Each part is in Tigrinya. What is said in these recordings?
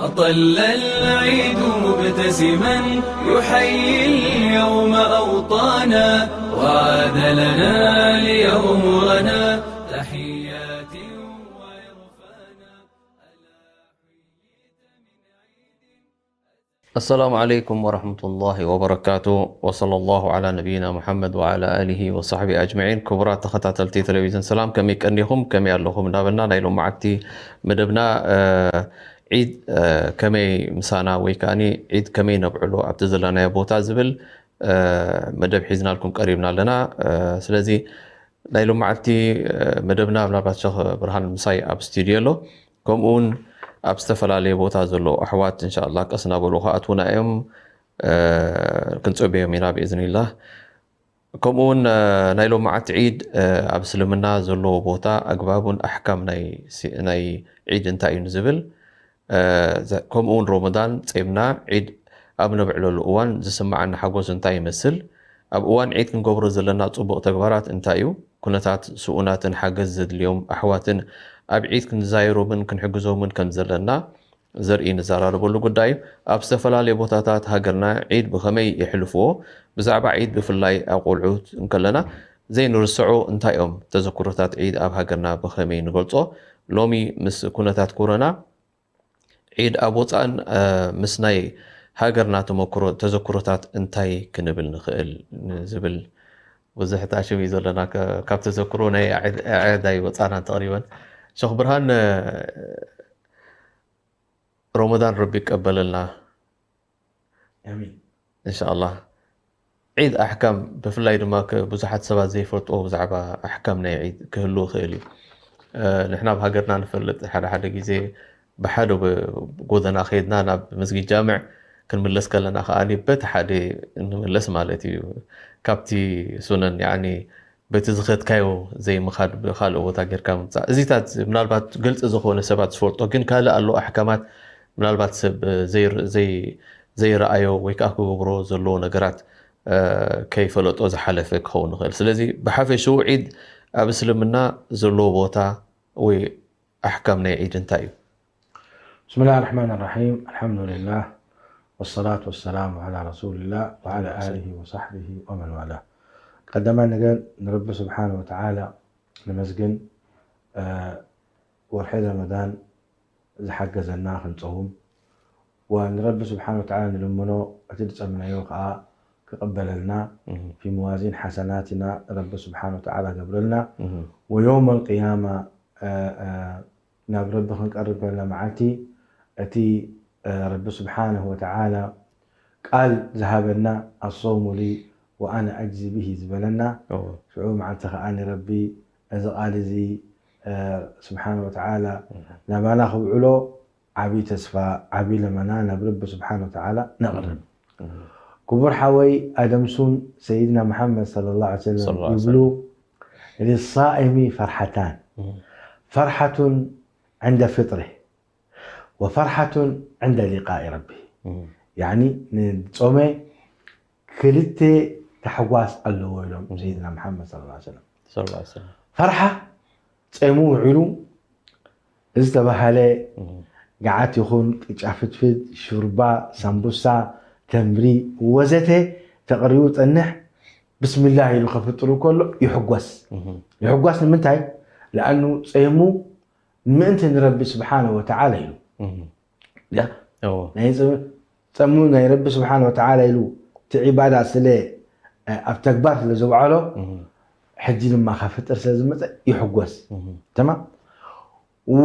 أطل العيد مبتسما يحيي اليوم أوطانا، وعاد لنا اليوم رنا تحيات وعرفانا. السلام عليكم ورحمة الله وبركاته، وصلى الله على نبينا محمد وعلى آله وصحبه أجمعين። ክቡራት ተኸታተልቲ ቴሌቪዥን ሰላም፣ ከመይ ቀኒኹም፣ ከመይ ኣለኹም እናበልና ናይ ሎማዓቲ መደብና ዒድ ከመይ ምሳና ወይ ከዓኒ ዒድ ከመይ ነብዕሎ ኣብቲ ዘለናዮ ቦታ ዝብል መደብ ሒዝናልኩም ቀሪብና ኣለና። ስለዚ ናይ ሎማዓልቲ መደብና ምናልባት ሸኽ ብርሃን ምሳይ ኣብ ስቱድዮ ኣሎ። ከምኡ እውን ኣብ ዝተፈላለየ ቦታ ዘለዉ ኣሕዋት እንሻላ ቀስ እናበሉ ክኣትዉና እዮም። ክንፅበዮም ኢና ብኢዝኒላህ። ከምኡ እውን ናይ ሎማዓት ዒድ ኣብ እስልምና ዘለዎ ቦታ ኣግባቡን ኣሕካም ናይ ዒድ እንታይ እዩ ንዝብል ከምኡ እውን ሮመዳን ጼምና ዒድ ኣብ ነብዕለሉ እዋን ዝስምዓና ሓጎስ እንታይ ይመስል? ኣብ እዋን ዒድ ክንገብሮ ዘለና ፅቡቕ ተግባራት እንታይ እዩ? ኩነታት ስኡናትን ሓገዝ ዘድልዮም ኣሕዋትን ኣብ ዒድ ክንዛየሮምን ክንሕግዞምን ከም ዘለና ዘርኢ ንዘራረበሉ ጉዳይ እዩ። ኣብ ዝተፈላለዩ ቦታታት ሃገርና ዒድ ብኸመይ የሕልፍዎ? ብዛዕባ ዒድ ብፍላይ ኣብ ቆልዑት እንከለና ዘይንርስዖ እንታይ እዮም? ተዘክሮታት ዒድ ኣብ ሃገርና ብኸመይ ንገልጾ? ሎሚ ምስ ኩነታት ኮሮና ዒድ ኣብ ወፃእን ምስ ናይ ሃገርና ተመክሮ ተዘክሮታት እንታይ ክንብል ንኽእል ንዝብል ብዙሕ ታሽም እዩ ዘለና። ካብ ተዘክሮ ናይ ኣዕድ ኣይወፃናን ተቕሪበን። ሸኽ ብርሃን፣ ሮመዳን ረቢ ይቀበለልና። ኣሚን። እንሻኣላ ዒድ ኣሕካም ብፍላይ ድማ ብዙሓት ሰባት ዘይፈልጥዎ ብዛዕባ ኣሕካም ናይ ዒድ ክህሉ ይኽእል እዩ። ንሕና ኣብ ሃገርና ንፈልጥ ሓደ ሓደ ግዜ ብሓደ ጎደና ከይድና ናብ መስጊድ ጃምዕ ክንምለስ ከለና ከዓ በቲ ሓደ እንምለስ ማለት እዩ። ካብቲ ሱነን ያኒ በቲ ዝኸድካዮ ዘይምኻድ ብካልእ ቦታ ጌርካ ምምፃእ እዚታት ምናልባት ግልፂ ዝኾነ ሰባት ዝፈልጦ ግን ካልእ ኣሎ ኣሕካማት ምናልባት ሰብ ዘይረኣዮ ወይ ከዓ ክገብሮ ዘለዎ ነገራት ከይፈለጦ ዝሓለፈ ክኸውን ይኽእል። ስለዚ ብሓፈሽኡ ዒድ ኣብ እስልምና ዘለዎ ቦታ ወይ ኣሕካም ናይ ዒድ እንታይ እዩ? بسم الله الرحمن الرحيم الحمد لله والصلاة والسلام على رسول الله وعلى آله وصحبه ومن والاه ቀዳማይ ነገር ንረቢ ስብሓን ወተዓላ ነመስግን። ወርሒ ረመዳን ዝሓገዘና ክንፀውም ወንረቢ ስብሓን ወተዓላ ንልምኖ እቲ ዝፀምናዮ ከዓ ክቕበለልና في موازين حسناتنا ረቢ ስብሓን ወተዓላ ገብረልና። ويوم القيامة ናብ ረቢ ክንቀርብ ከለና መዓልቲ እቲ ረቢ ስብሓንሁ ወተዓላ ቃል ዝሃበና الصوم لي وأنا أجزي به ዝበለና ሽዑ መዓልቲ ከዓ ንረቢ እዚ ቃል እዚ ስብሓን ወተዓላ ናባና ክውዕሎ ዓብዪ ተስፋ ዓብዪ ለመና ናብ ረቢ ስብሓን ወተዓላ ነቕርብ። ክቡር ሓወይ ኣደም ሱን ሰይድና መሓመድ صلى الله عليه وسلم ይብሉ للصائم فرحتان فرحة عند فطره وفرحة عند لقاء ربه ያኒ ንጾመ ክልተ ታሕጓስ ኣለዎ ኢሎም ሰይድና መሓመድ صلى الله عليه وسلم ፈርሓ ጸሙ ውዒሉ ዝተባሃለ ገዓት ይኹን ቅጫ ፍትፍት፣ ሹርባ፣ ሳምቡሳ፣ ተምሪ ወዘተ ተቕሪቡ ጸንሕ ብስሚላህ ኢሉ ከፍጥር ከሎ ይሕጎስ። ይሕጓስ ንምንታይ? ለኣኑ ጸይሙ ንምእንቲ ንረቢ ስብሓነ ወተዓላ ኢሉ ጸሙ ናይ ረቢ ስብሓን ወተዓላ ኢሉ እቲ ዒባዳ ስለ ኣብ ተግባር ስለ ዘውዓሎ ሕጂ ድማ ከፍጥር ስለ ዝመፀ ይሕጎስ ተማም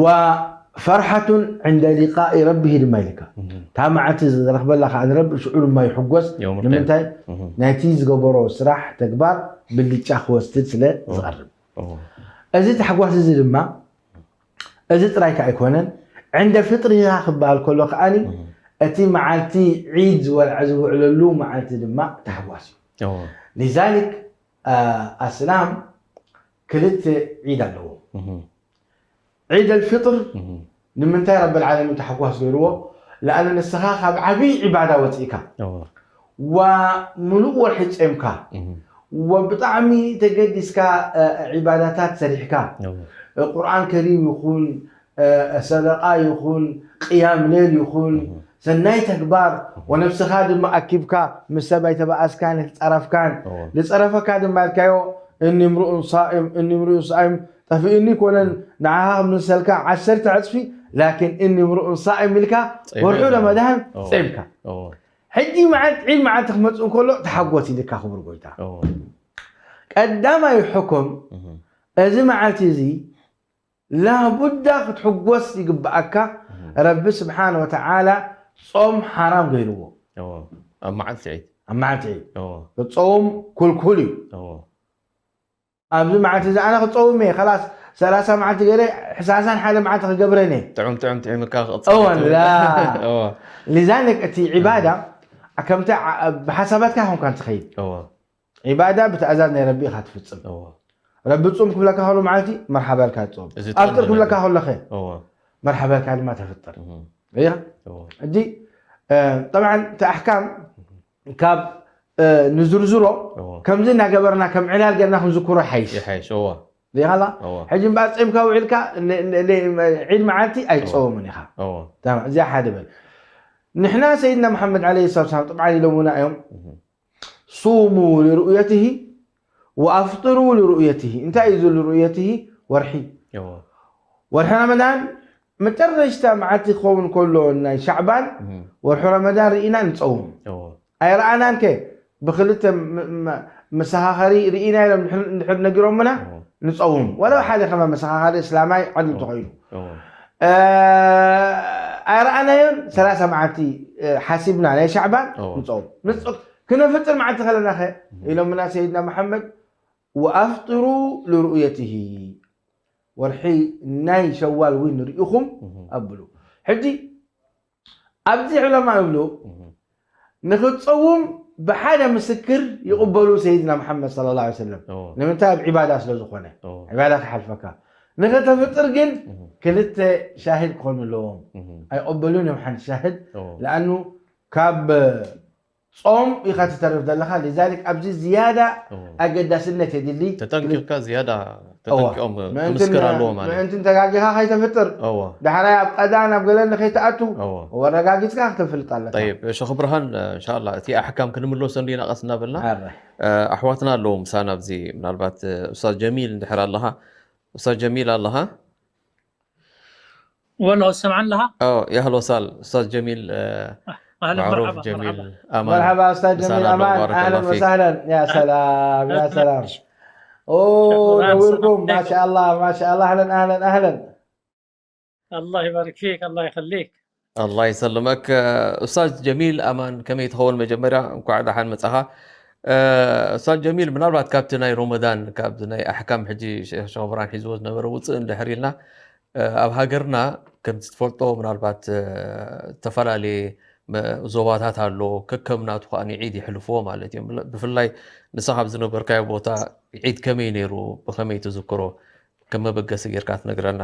ወፈርሓቱን ዕንደ ሊቃኢ ረቢሂ ድማ ኢልካ እታ መዓልቲ ዝረኽበላ ከዓ ንረቢ ሽዑ ድማ ይሕጎስ ንምንታይ ናይቲ ዝገበሮ ስራሕ ተግባር ብልጫ ክወስድ ስለ ዝቐርብ እዚ ታሕጓስ እዚ ድማ እዚ ጥራይ ከ ኣይኮነን ዕንደ ፍጥሪሃ ክበሃል ከሎ ከዓኒ እቲ መዓልቲ ዒድ ዝወልዐ ዝውዕለሉ መዓልቲ ድማ ታሕጓስ እዩ ሊዛሊክ ኣስላም ክልተ ዒድ ኣለዎ ዒድ ኣልፍጥር ንምንታይ ረቢ ልዓለሚን ታሕጓስ ገይርዎ ለኣነ ንስኻ ካብ ዓብዪ ዒባዳ ወፂእካ ወምሉእ ወርሒ ጸምካ ወብጣዕሚ ተገዲስካ ዒባዳታት ሰሪሕካ ቁርኣን ከሪም ይኹን እ፣ ሰደቃ ይኹን፣ ቅያም ሌል ይኹን፣ ሰናይ ተግባር፣ ወነብስኻ ድማ ኣኪብካ ምስ ሰብ ኣይተባኣስካን ኣይተጻረፍካን። ዝጸረፈካ ድማ ኢልካዮ፣ እኒ እምርኡን ሳኢም፣ እኒ እምርኡን ሳኢም ጠፊኡኒ ኮነን ንዓኻ ክምልሰልካ ዓሰርተ ዕጽፊ፣ ላኪን እኒ እምርኡን ሳኢም ኢልካ ጸይመ ወርሑ ኢልካ። ረመዳን ጸይምካ። ሕጂ መዓልቲ፣ ዒድ መዓልቲ ክመጽእ እንከሎ ተሓጎስ ኢልካ ክቡር ጎይታ። ቀዳማይ ሕኩም፣ እዚ መዓልቲ እዚ ላቡዳ ክትሕጎስ ይግብኣካ። ረቢ ስብሓን ወተዓላ ጾም ሓራም ገይርዎ። ኣብ መዓልቲ ዒድ። ኣብ መዓልቲ ዒድ። ክትጸውም ኩልኩል እዩ። ኣብዚ መዓልቲ እዚ ኣነ ክጸውም እየ፣ ከላስ ሰላሳ መዓልቲ ገይረ ሕሳሳን ሓደ መዓልቲ ክገብረን እየ። ጥዑም ጥዑም ጥዒምካ ክቕጽል እወን፣ ትብል። ላ። እወ። ሊዛሊክ እቲ ዒባዳ ከምቲ ዓ-፣ ብሓሳባትካ ኮንካ ትኸይድ። እወ። ዒባዳ ብትእዛዝ ናይ ረቢ ኢኻ ትፍጽም። እወ። ረቢ ጹም ክብለካ ከሎ መዓልቲ መርሓባ ኢልካ ትጾም። እዚ ኣፍጥር ጾም ክብለካ ዝነግር። ከሎ ኸ እወ። መርሓባ ኢልካ ድማ ተፍጥር። እህ። ሪኢኻ? እወ። ሕጂ፣ እ፣ ጠብዓን እቲ ኣሕካም ካብ፣ እ፣ ንዝርዝሮ እወ። ከምዚ እናገበርና ከም ዕላል ገርና ክንዝክሮ ይሓይሽ። ይሓይሽ፣ እወ። ሪኢኻላ? እወ። ሕጂ እምበኣር ጸምካ ውዒልካ ን-፣ ን-፣ ን-፣ ዒድ መዓልቲ ኣይትጸውምን ኢኻ። እወ። ታማም፣ እዚኣ ሓደ በል። ንሕና ሰይድና መሓመድ ዓለይሂ ሰላቱ ወሰላም ጥብዓን ኢሎምና እዮም። እህ። ሱሙ ሊሩእየትሂ ወኣፍጥሩ ሊሩእየትሂ። እንታይ እዩ እዚ ሊሩእየትሂ? ወርሒ። እወ። ወርሒ ረመዳን መጨረሽታ መዓልቲ ክኸውን ከሎ ናይ ሻዕባን እህ። ወርሒ ረመዳን ርኢና ንጸውም። እወ። ኣይረኣናን ከ ብክልተ ም-፣ ም-፣ መሰኻኸሪ ርኢና ኢሎም እንድሕር፣ እንድሕር ነጊሮምና እወ። ንጸውም። ወላ ሓደ ከማ መሰኻኸሪ እስላማይ ዓዲ እወ። እንተኾይኑ። እወ። እ፣ ኣይረኣናዮን ሰላሳ መዓልቲ፣ እ፣ ሓሲብና ናይ ሻዕባን እወ። ንጸውም። ንጽ-፣ ክነፍጥር መዓልቲ ከለና ኸ እህ። ኢሎምና ሰይድና መሓመድ፣ "ወኣፍጥሩ ልሩእየትሂ፣ ወርሒ ናይ ሸዋል እውን ርኢኹም እህ። ኣብሉ።" ሕጂ ኣብዚ ዑለማ ይብሉ፣ እህ። ንኽትጸውም ብሓደ ምስክር ይቕበሉ ሰይድና መሓመድ ሰለላሁ ዐለይሂ ወሰለም። እወ። ንምንታይ? ኣብ ዒባዳ ስለ ዝኾነ። እወ። ዒባዳ ክሓልፈካ። ንኽተፍጥር ግን እህ። ክልተ ሻሂድ ክኾኑ ኣለዎም። እህ። ኣይቕበሉን እዮም ሓንቲ ሻሂድ። እወ። ለኣኑ ካብ ጾም ኢኻ ትተርፍ ዘለኻ። ሊዛሊክ ኣብዚ ዝያዳ እወ። ኣገዳስነት የድሊ። ተጠንቂቕካ ዝያዳ እወ። ተጠንቂቖም ምእንትን፣ ክምስክር ኣለዎ ማለት። ምእንትን ተጋጊኻ ከይተፍጥር። እወ። ዳሕራይ ኣብ ቀዳ ናብ ገለ ንኸይትኣቱ እወ። ወረጋጊጽካ ክተፍልጥ ኣለካ። ጠይብ፣ ሸኽ ብርሃን፣ እንሻላ እቲ ኣሕካም ክንምለሶ እንዲና ቀስ እናበልና። ኣረ። እ፣ ኣሕዋትና ኣለዉ ምሳና ኣብዚ ምናልባት፣ እ፣ ኡስታዝ ጀሚል እንድሕር ኣለኻ። ኡስታዝ ጀሚል ኣለኻ? ወሎ፣ ትሰምዓኒ ኣለኻ? ኦ፣ ያ ኣህሎ ሳል፣ ኡስታዝ ጀሚል፣ እ፣ ኣህለን፣ ማዕሩፍ መርሓባ፣ ጀሚል መርሓባ። ኣማን። መርሓባ ኡስታዝ ጀሚል ምሳና ኣሎ፣ ኣማን፣ ባረከላሁ ኣህለን ፊክ። ወሳህለን። ያ ሰላም፣ ያ ሰላም። ኦ፣ ሸኹራን፣ ነዊርኩም፣ ሰላም ዓለይኩም። ማሻኣላህ፣ ማሻኣላህ፣ ኣህለን፣ ኣህለን፣ ኣህለን። ኣላህ ይባርክ ፊክ፣ ኣላህ ይኸሊክ። ኣላህ ይሰልመክ። ኡስታዝ ጀሚል ኣማን፣ ከመይ ትኸውን? መጀመርያ እንኳዕ ደሓን መጻኻ። እ፣ ኡስታዝ ጀሚል፣ ምናልባት ካብቲ ናይ ሮመዳን፣ ካብዚ ናይ ኣሕካም ሕጂ ሸ-፣ ሸኽ ብርሃን ሒዝዎ ዝነበረ ውፅእ እንድሕር ኢልና፣ እ፣ ኣብ ሃገርና ከምቲ ትፈልጦ ምናልባት፣ እ፣ ዝተፈላለየ መ-፣ ዞባታት ኣሎ፣ ከከም ናቱ ከኣ ዒድ የሕልፍዎ ማለት እዮም። ብፍላይ ንስኻ ኣብ ዝነበርካዮ ቦታ ዒድ ከመይ ነይሩ? ብኸመይ ትዝክሮ? ከም መበገሲ ጌርካ ትነግረና።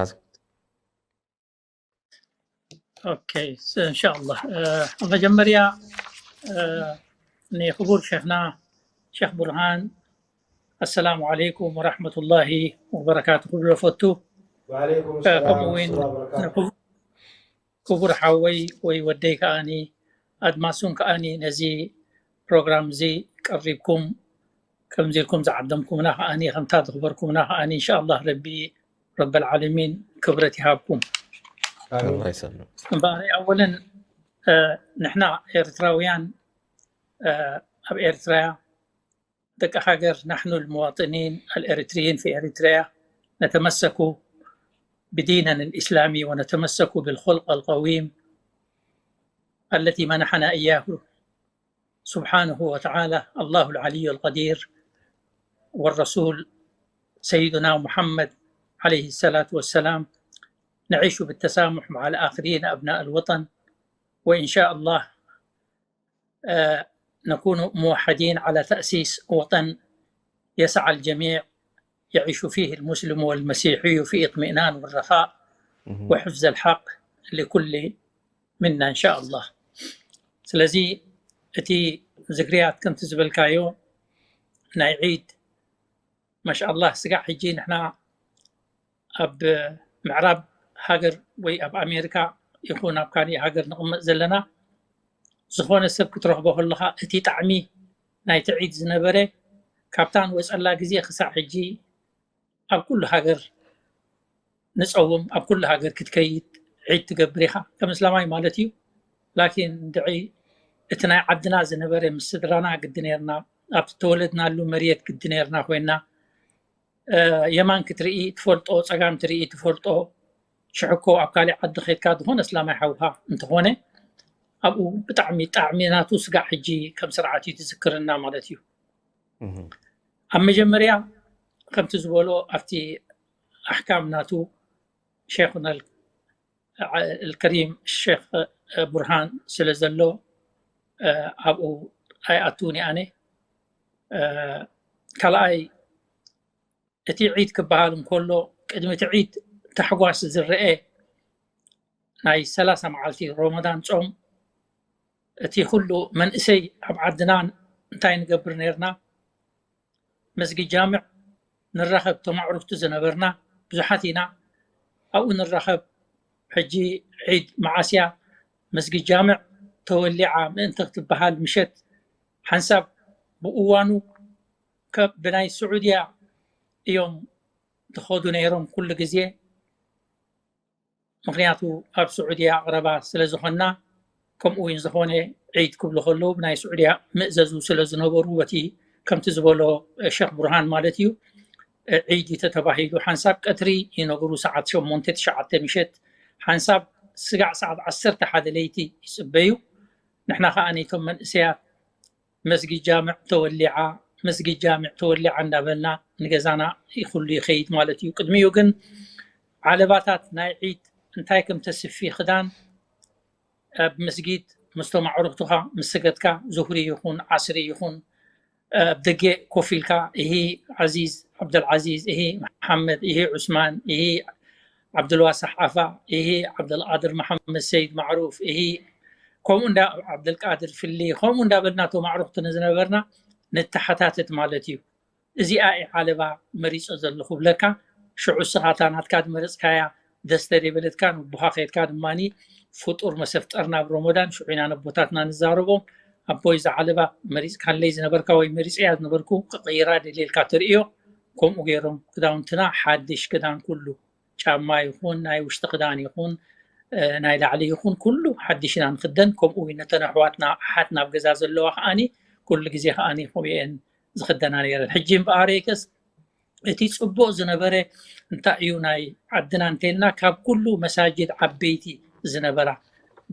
ኦኬ፣ ስ-፣ እንሻኣላህ። እ፣ መጀመርያ፣ እ፣ ንክቡር ሸኽና ሸኽ ቡርሃን፣ ኣሰላሙ ዓለይኩም ወራሕመቱላሂ ወበረካቱ ክብሎ ፈቱ። ወዓለይኩም እ፣ ሰላም ከምኡ እውን ወራሕመቱላሂ ወበረካቱ። ንክቡ-፣ ክቡር ሓወይ ወይ ወደይ ከኣኒ፣ ኣድማሱን ከኣኒ ነዚ ፕሮግራም እዚ ቀሪብኩም ከምዚ ኢልኩም ዝዓደምኩምና ከኣኒ፣ ከምታ ዘኽበርኩምና ከኣኒ፣ እንሻኣላህ ረቢ ረበል ዓለሚን ክብረት ይሃብኩም። ኣሜን። ኣላህ ይሰልም። እምበኣር ኣወለን፣ እ፣ ንሕና ኤርትራውያን፣ እ፣ ኣብ ኤርትራ ደቂ ሃገር፣ نحن المواطنين الإريتريين في إريتريا نتمسك بديننا الإسلامي ونتمسك بالخلق القويم التي منحنا إياه سبحانه وتعالى الله العلي القدير والرسول سيدنا محمد عليه الصلاة والسلام. نعيش بالتسامح مع الآخرين أبناء الوطن، وإن شاء الله، آه، نكون موحدين على تأسيس وطن يسع الجميع، يعيش فيه المسلم والمسيحي في اطمئنان والرخاء وحفظ الحق لكل منا إن شاء الله. ስለዚ እቲ ዝክርያት ከምቲ ዝበልካዮ ናይ ዒድ ማሻኣላህ፣ ስጋዕ ሕጂ ንሕና ኣብ ምዕራብ ሃገር ወይ ኣብ ኣሜሪካ ይኹን ኣብ ካሊእ ሃገር ንቕመጥ ዘለና፣ ዝኾነ ሰብ ክትረኽቦ ከለኻ እቲ ጣዕሚ ናይቲ ዒድ ዝነበረ፣ ካብታ ንወፀላ ግዜ ክሳዕ ሕጂ ኣብ ኩሉ ሃገር ንፀውም፣ ኣብ ኩሉ ሃገር ክትከይድ ዒድ ትገብር ኢኻ ከም እስላማይ ማለት እዩ። ላኪን ድዒ እቲ ናይ ዓድና ዝነበረ ምስ ስድራና ግዲ ነርና፣ ኣብቲ ተወለድናሉ መርየት ግዲ ነርና ኮይና፣ የማን ክትርኢ ትፈልጦ፣ ፀጋም ትርኢ ትፈልጦ። ሽሕኮ ኣብ ካሊእ ዓዲ ከድካ ዝኾነ እስላማይ ሓውካ እንተኾነ ኣብኡ ብጣዕሚ ጣዕሚ ናቱ ስጋዕ ሕጂ ከም ስርዓት እዩ ትዝክርና ማለት እዩ። ኣብ መጀመርያ ከምቲ ዝበሎ ኣብቲ ኣሕካም ናቱ ሸይኹና ኣልከሪም ሸክ ቡርሃን ስለ ዘሎ ኣብኡ ኣይኣትውን ኣነ። ካልኣይ እቲ ዒድ ክበሃል እንከሎ ቅድሚ እቲ ዒድ ታሕጓስ ዝረአ ናይ ሰላሳ መዓልቲ ሮመዳን ጾም፣ እቲ ኩሉ መንእሰይ ኣብ ዓድና እንታይ ንገብር ነርና? መስጊድ ጃምዕ ንራኸብ፣ ተማዕሩፍቲ ዝነበርና ብዙሓት ኢና። ኣብኡ ንራኸብ። ሕጂ ዒድ መዓስያ መስጊድ ጃምዕ ተወሊዓ ምእንቲ ክትበሃል ምሸት ሓንሳብ ብእዋኑ ከ ብናይ ስዑድያ እዮም ዝኸዱ ነይሮም ኩሉ ግዜ። ምክንያቱ ኣብ ስዑድያ ኣቕረባ ስለ ዝኾንና፣ ከምኡ እውን ዝኾነ ዒድ ክብሉ ከለዉ ብናይ ስዑድያ ምእዘዙ ስለ ዝነበሩ፣ በቲ ከምቲ ዝበሎ ሸክ ብርሃን ማለት እዩ፣ ዒድ እዩ ተተባሂሉ። ሓንሳብ ቀትሪ ይነግሩ፣ ሰዓት ሸሞንተ ትሽዓተ ምሸት፣ ሓንሳብ ስጋዕ ሰዓት ዓሰርተ ሓደ ለይቲ ይፅበዩ። ንሕና ከዓ ነቶም መንእሰያት መስጊድ ጃምዕ ተወሊዓ፣ መስጊድ ጃምዕ ተወሊዓ እንዳበልና ንገዛና ይኹሉ ይኸይድ ማለት እዩ። ቅድሚኡ ግን ዓለባታት ናይ ዒድ እንታይ ከም ተስፊ ክዳን ኣብ መስጊድ ምስቶም ኣዕሩኽትኻ ምስ ሰገድካ፣ ዙህሪ ይኹን ዓስሪ ይኹን ኣብ ደገ ኮፍ ኢልካ፣ እሂ ዓዚዝ ዓብደልዓዚዝ፣ እሂ መሓመድ፣ እሂ ዑስማን፣ እሂ ዓብደልዋሳሕ ዓፋ፣ እሂ ዓብደልቃድር መሓመድ ሰይድ ማዕሩፍ፣ እሂ ከምኡ እንዳ ዓብደልቃድር ፍሊ፣ ከምኡ እንዳበልና እቶም ኣዕሩኽቲ ንዝነበርና ንተሓታተት ማለት እዩ። እዚኣ እየ ዓለባ መሪጸ ዘለኹ ብለካ፣ ሽዑ እስኻ እታ ናትካ ዝመረጽካያ ደስ ተደይበለትካ፣ ንቦኻ ከይድካ ድማ ፍጡር መሰፍጠር ናብ ሮሞዳን ሽዑ ኢና ነቦታትና ንዛረቦም። ኣቦይ፣ እዛ ዓለባ መሪጽካለይ ዝነበርካ ወይ መሪጸያ ዝነበርኩ ክቕይራ ደልየልካ ተርእዮ። ከምኡ ገይሮም ክዳውንትና ሓድሽ ክዳን ኩሉ ጫማ ይኹን ናይ ውሽጢ ክዳን ይኹን ናይ ላዕሊ ይኹን ኩሉ ሓድሽ ኢና ንኽደን። ከምኡ እውን ነተን ኣሕዋትና ኣሓት ናብ ገዛ ዘለዋ ከዓኒ ኩሉ ግዜ ከዓኒ ከምኡ እየን ዝኽደና ነይረን። ሕጂ እምበኣረይከስ እቲ ጽቡቕ ዝነበረ እንታይ እዩ ናይ ዓድና እንተልና ካብ ኩሉ መሳጅድ ዓበይቲ ዝነበራ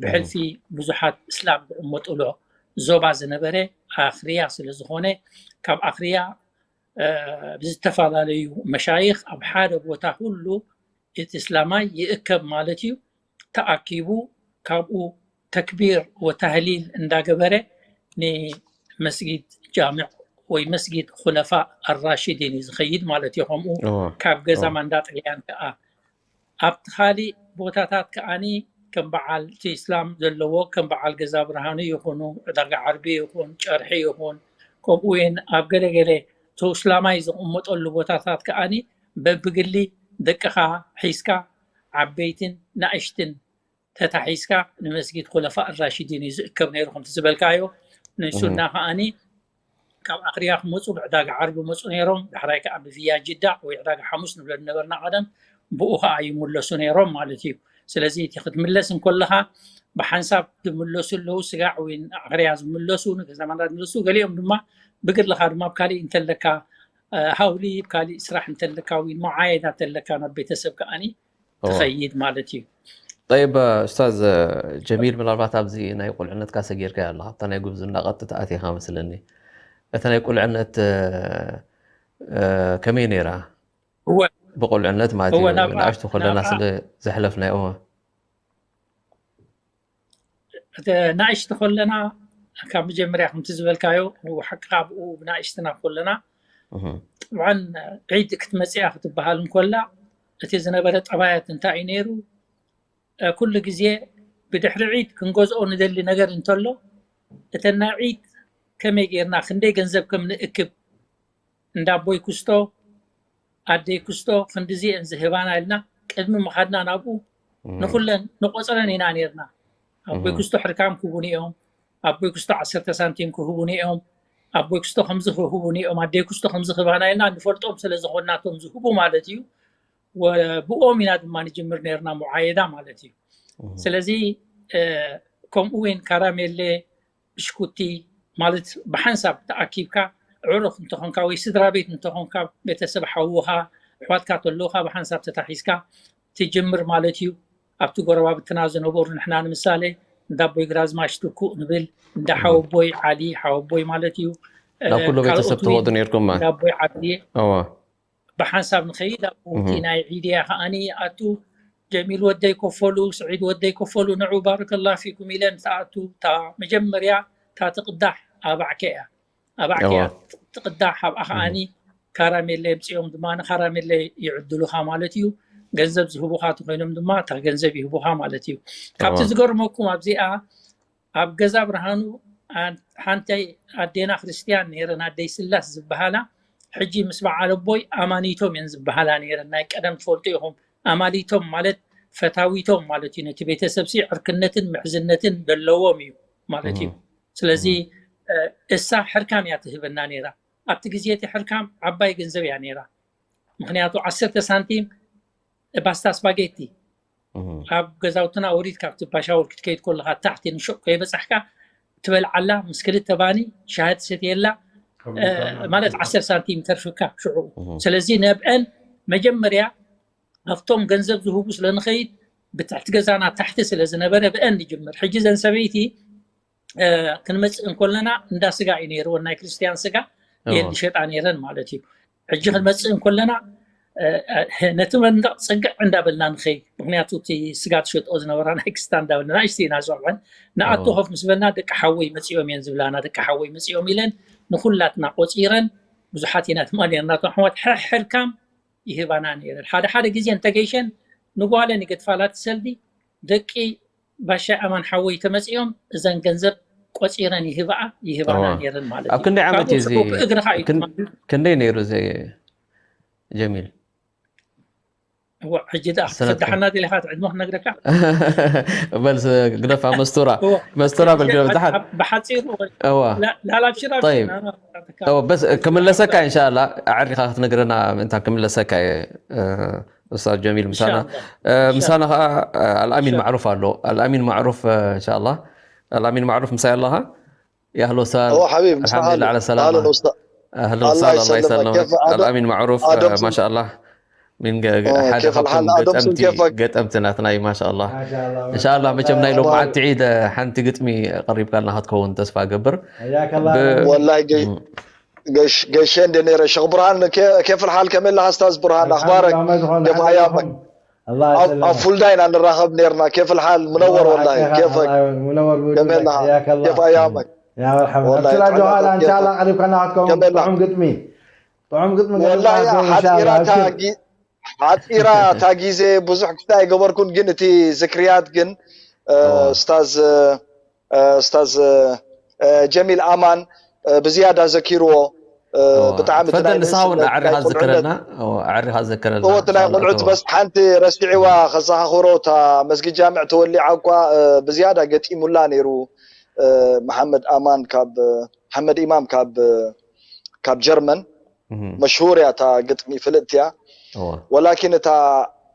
ብሕልፊ ብዙሓት እስላም ዝቕመጡሎ ዞባ ዝነበረ ኣኽርያ ስለ ዝኾነ ካብ ኣኽርያ ብዝተፈላለዩ መሻይኽ ኣብ ሓደ ቦታ ኩሉ እቲ እስላማይ ይእከብ ማለት እዩ። ተኣኪቡ ካብኡ ተክቢር ወታህሊል እንዳገበረ ንመስጊድ ጃምዕ ወይ መስጊድ ኩለፋ ኣራሽዲን እዩ ዝኸይድ ማለት እዩ። ከምኡ ካብ ገዛ ማንዳ ጥልያን ከዓ ኣብቲ ካሊእ ቦታታት ከዓኒ ከም በዓል እቲ እስላም ዘለዎ ከም በዓል ገዛ ብርሃኑ ይኹኑ ዕዳጋ ዓርቢ ይኹን ጨርሒ ይኹን ከምኡ እውን ኣብ ገለገለ ተውስላማይ ዝቕመጠሉ ቦታታት ከዓኒ በብግሊ ደቅኻ ሒዝካ ዓበይትን ናእሽትን ተታሒዝካ ንመስጊድ ኩለፋ ራሽዲን እዩ ዝእከብ ነይሩ። ከምቲ ዝበልካዮ ንሱና ከዓኒ ካብ ኣኽርያ ክመፁ ብዕዳጋ ዓርቢ መፁ ነይሮም። ዳሕራይ ከዓ ብቪያ ጅዳ ወይ ዕዳጋ ሓሙስ ንብለ ነበርና ቀደም፣ ብኡ ከዓ ይምለሱ ነይሮም ማለት እዩ። ስለዚ እቲ ክትምለስ እንከለኻ ብሓንሳብ ዝምለሱ ኣለዉ፣ ስጋዕ ወይ ኣኽርያ ዝምለሱ ንገዛማና ዝምለሱ፣ ገሊኦም ድማ ብግድልኻ ድማ ኣብ ካሊእ እንተለካ ሃውሊ፣ ኣብ ካሊእ ስራሕ እንተለካ ወይ መዓየዳ እንተለካ ናብ ቤተሰብ ከዓኒ ትኸይድ ማለት እዩ። ጠይብ ኡስታዝ ጀሚል፣ ምናልባት ኣብዚ ናይ ቁልዕነትካ ሰጊርካ ኣለካ ኣብታ ናይ ጉብዝና ቀጥታ ኣቲኻ መስለኒ። እታ ናይ ቁልዕነት ከመይ ነይራ? ብቁልዕነት ማለት እዩ ንኣሽቱ ከለና ስለ ዘሕለፍናዮ። ናእሽቲ ከለና ካብ መጀመርያ ከምቲ ዝበልካዮ ሓቅኻ ብኡ ብናእሽትና ከለና ጥብዓን ዒድ ክትመፅያ ክትበሃል እንኮላ እቲ ዝነበረ ጠባያት እንታይ እዩ ነይሩ? ኩሉ ግዜ ብድሕሪ ዒድ ክንገዝኦ ንደሊ ነገር እንተሎ እተን ናይ ዒድ ከመይ ጌርና ክንደይ ገንዘብ ከም ንእክብ እንዳ ኣቦይ ክስቶ ኣደይ ክስቶ ክንድዚ እየን ዝህባና ኢልና ቅድሚ ምኻድና ናብኡ ንኹለን ንቆፅረን ኢና ነርና። ኣቦይ ክስቶ ሕርካም ክህቡኒ እዮም፣ ኣቦይ ክስቶ ዓሰርተ ሳንቲም ክህቡኒ እዮም፣ ኣቦይ ክስቶ ከምዚ ክህቡኒ እዮም፣ ኣደይ ክስቶ ከምዚ ክህባና ኢልና ንፈልጦም ስለ ዝኾንና እቶም ዝህቡ ማለት እዩ። ብኦም ኢና ድማ ንጅምር ነርና ሙዓየዳ ማለት እዩ። ስለዚ ከምኡ እውን ካራሜሌ፣ ብሽኩቲ ማለት ብሓንሳብ ተኣኪብካ፣ ዕሩኽ እንተኾንካ ወይ ስድራ ቤት እንተኾንካ፣ ቤተሰብ ሓውኻ ኣሕዋትካ ተለውካ ብሓንሳብ ተታሒዝካ ትጅምር ማለት እዩ። ኣብቲ ጎረባብትና ዝነበሩ ንሕና ንምሳሌ እንዳ ኣቦይ ግራዝማሽ ትኩእ ንብል፣ እንዳ ሓወቦይ ዓሊ ሓወቦይ ማለት እዩ። ናብ ኩሉ ቤተሰብ ትኸዱ ነርኩም ማለት እንዳቦይ ዓሊ እዋ ብሓንሳብ ንኸይድ ኣብቲ ናይ ዒድያ ከዓኒ ኣቱ ጀሚል ወደይ ኮፈሉ፣ ስዒድ ወደይ ኮፈሉ፣ ንዑ ባረከላ ፊኩም ኢለን ተኣቱ። እታ መጀመርያ እታ ትቕዳሕ ኣባዕከ እያ። ኣባዕከ እያ ትቕዳሕ። ኣብኣ ከዓኒ ካራሜለ የምፅኦም ድማ ንካራሜለ ይዕድሉኻ ማለት እዩ። ገንዘብ ዝህቡኻ ተኮይኖም ድማ እታ ገንዘብ ይህቡኻ ማለት እዩ። ካብቲ ዝገርመኩም ኣብዚኣ ኣብ ገዛ ብርሃኑ ሓንቲ ኣዴና ክርስትያን ነይረን፣ ኣደይ ስላስ ዝበሃላ። ሕጂ ምስ በዓል ኣቦይ ኣማኒቶም እየን ዝበሃላ ነይረን። ናይ ቀደም ትፈልጡ ኢኹም። ኣማሊቶም ማለት ፈታዊቶም ማለት እዩ። ነቲ ቤተሰብ ሲ ዕርክነትን ምሕዝነትን ዘለዎም እዩ ማለት እዩ። ስለዚ እሳ ሕርካም እያ ትህበና ነይራ። ኣብቲ ግዜ እቲ ሕርካም ዓባይ ገንዘብ እያ ነይራ። ምክንያቱ ዓሰርተ ሳንቲም ባስታ ስፓጌቲ ኣብ ገዛውትና ወሪድ ካብቲ ባሻወር ክትከይድ ከለካ ታሕቲ ንሸቅ ከይበፃሕካ ትበልዓላ ምስ ክልተ ባኒ ሻሂ ትሰትየላ ማለት ዓሰርተ ሳንቲም ተርፍካ ሽዑ። ስለዚ ነብአን መጀመርያ ኣብቶም ገንዘብ ዝህቡ ስለንኸይድ ብትሕቲ ገዛና ታሕቲ ስለዝነበረ ብአን ንጅምር። ሕጂ ዘን ሰበይቲ ክንመፅእ እንኮለና እንዳ ስጋ እዩ ነይርወን፣ ናይ ክርስትያን ስጋ እየን ዝሸጣ ነይረን ማለት እዩ። ሕጂ ክንመፅእ እንኮለና ነቲ መንደቕ ፅግዕ እንዳበልና ንኸይድ። ምክንያቱ እቲ ስጋ ትሸጥኦ ዝነበራ ናይ ክስታ እንዳበልና ንእሽቲ ኢና ዝወዕን። ንኣቶ ኮፍ ምስ በልና ደቂ ሓወይ መፂኦም እየን ዝብላና፣ ደቂ ሓወይ መፂኦም ኢለን ንኩላትና ቆፂረን። ብዙሓት ኢና ድማ ነርና እቶም ኣሕዋት ሕርካም ይህባና ነይረን። ሓደ ሓደ ግዜ እንተገይሸን ንጓለን ይገድፋላ እቲ ሰልዲ። ደቂ ባሻይ ኣማን ሓወይ ተመፂኦም እዘን ገንዘብ ቆፂረን ይህባኣ ይህባና ነይረን ማለት ኣብ ክንደይ ዓመት እዩ እዚ ብእግርኻ እዩ ክንደይ ነይሩ እዚ ጀሚል ሕጂ ደኣ ክሰዳሓና ደሊኻ ትዕድሞ ክነግረካ በል ግደፋ መስቱራ መስቱራ በል ግደፍ ድሓር ብሓፂሩ እዋ ላላብሽራ طيب እዋ በስ ክምለሰካ እንሻላ ኣዕሪኻ ክትነግረና ምእንታ ክምለሰካ እየ ኡስታዝ ጀሚል ምሳና ምሳና ከዓ ኣልኣሚን ማዕሩፍ ኣሎ ኣልኣሚን ማዕሩፍ እንሻላ ኣልኣሚን ማዕሩፍ ምሳይ ኣለኻ يا اهلا وسهلا هو حبيبي الحمد لله على السلامة اهلا وسهلا اهلا وسهلا الله يسلمك الامين معروف ما شاء الله من حد حطهم قدمتي قدمت ناتناي ما شاء الله ما شاء الله ان شاء الله መቸም ናይ ሎም መዓልቲ ዒድ ሓንቲ ግጥሚ ቀሪብካ ኣለና ክትከውን ተስፋ ገብር حياك الله والله ገይሸ እንደ ነረ ሸኽ ብርሃን كيف الحال كم الله استاذ برهان اخبارك كيف ايامك الله ኣብ ፉልዳ ኢና ንራኸብ ነርና كيف الحال منور والله كيفك منور كم الله حياك الله كيف ايامك يا مرحبا ابشر جوهر ان شاء الله قريب كنا عندكم طعم قطمي طعم قطمي والله ሓፂራ ታጊ ሓፂራ እታ ግዜ ብዙሕ ክስታይ ኣይገበርኩን ግን እቲ ዝክርያት ግን ኡስታዝ ኡስታዝ ጀሚል ኣማን ብዝያዳ ዘኪርዎ ብጣዕሚ ፈደል ንስኻ እውን ኣዕሪኻ ዘክረልና ኣዕሪኻ ዘክረልና እቲ ናይ ቆልዑት በስ ሓንቲ ረሲዕዋ ከዘኻኽሮ እታ መስጊድ ጃምዕ ተወሊዓ እኳ ብዝያዳ ገጢሙላ ነይሩ መሓመድ ኣማን ካብ መሓመድ ኢማም ካብ ካብ ጀርመን መሽሁር እያ እታ ግጥሚ ፍልጥቲ እያ ወላኪን እታ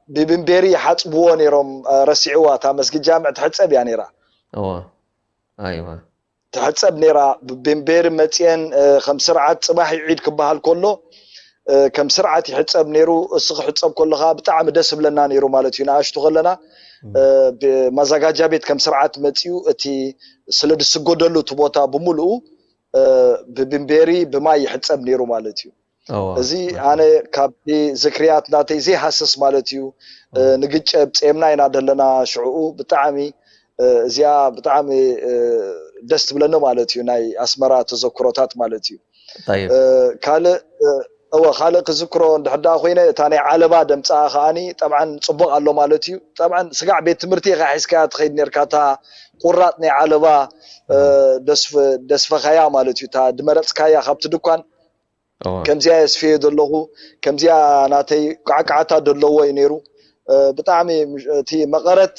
ብብንቤሪ ይሓፅብዎ ነይሮም ረሲዕዋ እታ መስጊድ ጃምዕ ትሕፀብ እያ ነይራ ኣይዋ ትሕፀብ ነይራ ብቤንቤሪ መፅአን ከም ስርዓት ፅባሕ ዒድ ክበሃል ከሎ ከም ስርዓት ይሕፀብ ነይሩ። እሱ ክሕፀብ ከሎ ከዓ ብጣዕሚ ደስ ዝብለና ነይሩ ማለት እዩ። ንኣሽቱ ከለና ማዛጋጃ ቤት ከም ስርዓት መፅኡ እቲ ስለ ዝስገደሉ እቲ ቦታ ብምልኡ ብብንቤሪ ብማይ ይሕፀብ ነይሩ ማለት እዩ። እዚ ኣነ ካብቲ ዝክርያት ናተይ ዘይሃስስ ማለት እዩ። ንግጨ ብፅኤምና ኢና ዘለና ሽዕኡ ብጣዕሚ እዚኣ ብጣዕሚ ደስ ትብለኒ ማለት እዩ። ናይ ኣስመራ ተዘክሮታት ማለት እዩ። ካልእ እወ ካልእ ክዝክሮ እንድሕር ደኣ ኮይነ እታ ናይ ዓለባ ደምፅኣ ከዓኒ ጠብዓን ፅቡቅ ኣሎ ማለት እዩ። ጠብዓን ስጋዕ ቤት ትምህርቲ ኢኻ ሒዝካያ ትኸይድ ነርካ እታ ቁራጥ ናይ ዓለባ ደስፈ- ደስፈኻያ ማለት እዩ። እታ ድመረፅካያ ካብቲ ድኳን ከምዚኣ የስፍየ ዘለኹ ከምዚኣ ናተይ ቃዕቃዕታ ደለዎ እዩ ነይሩ። ብጣዕሚ እቲ መቐረት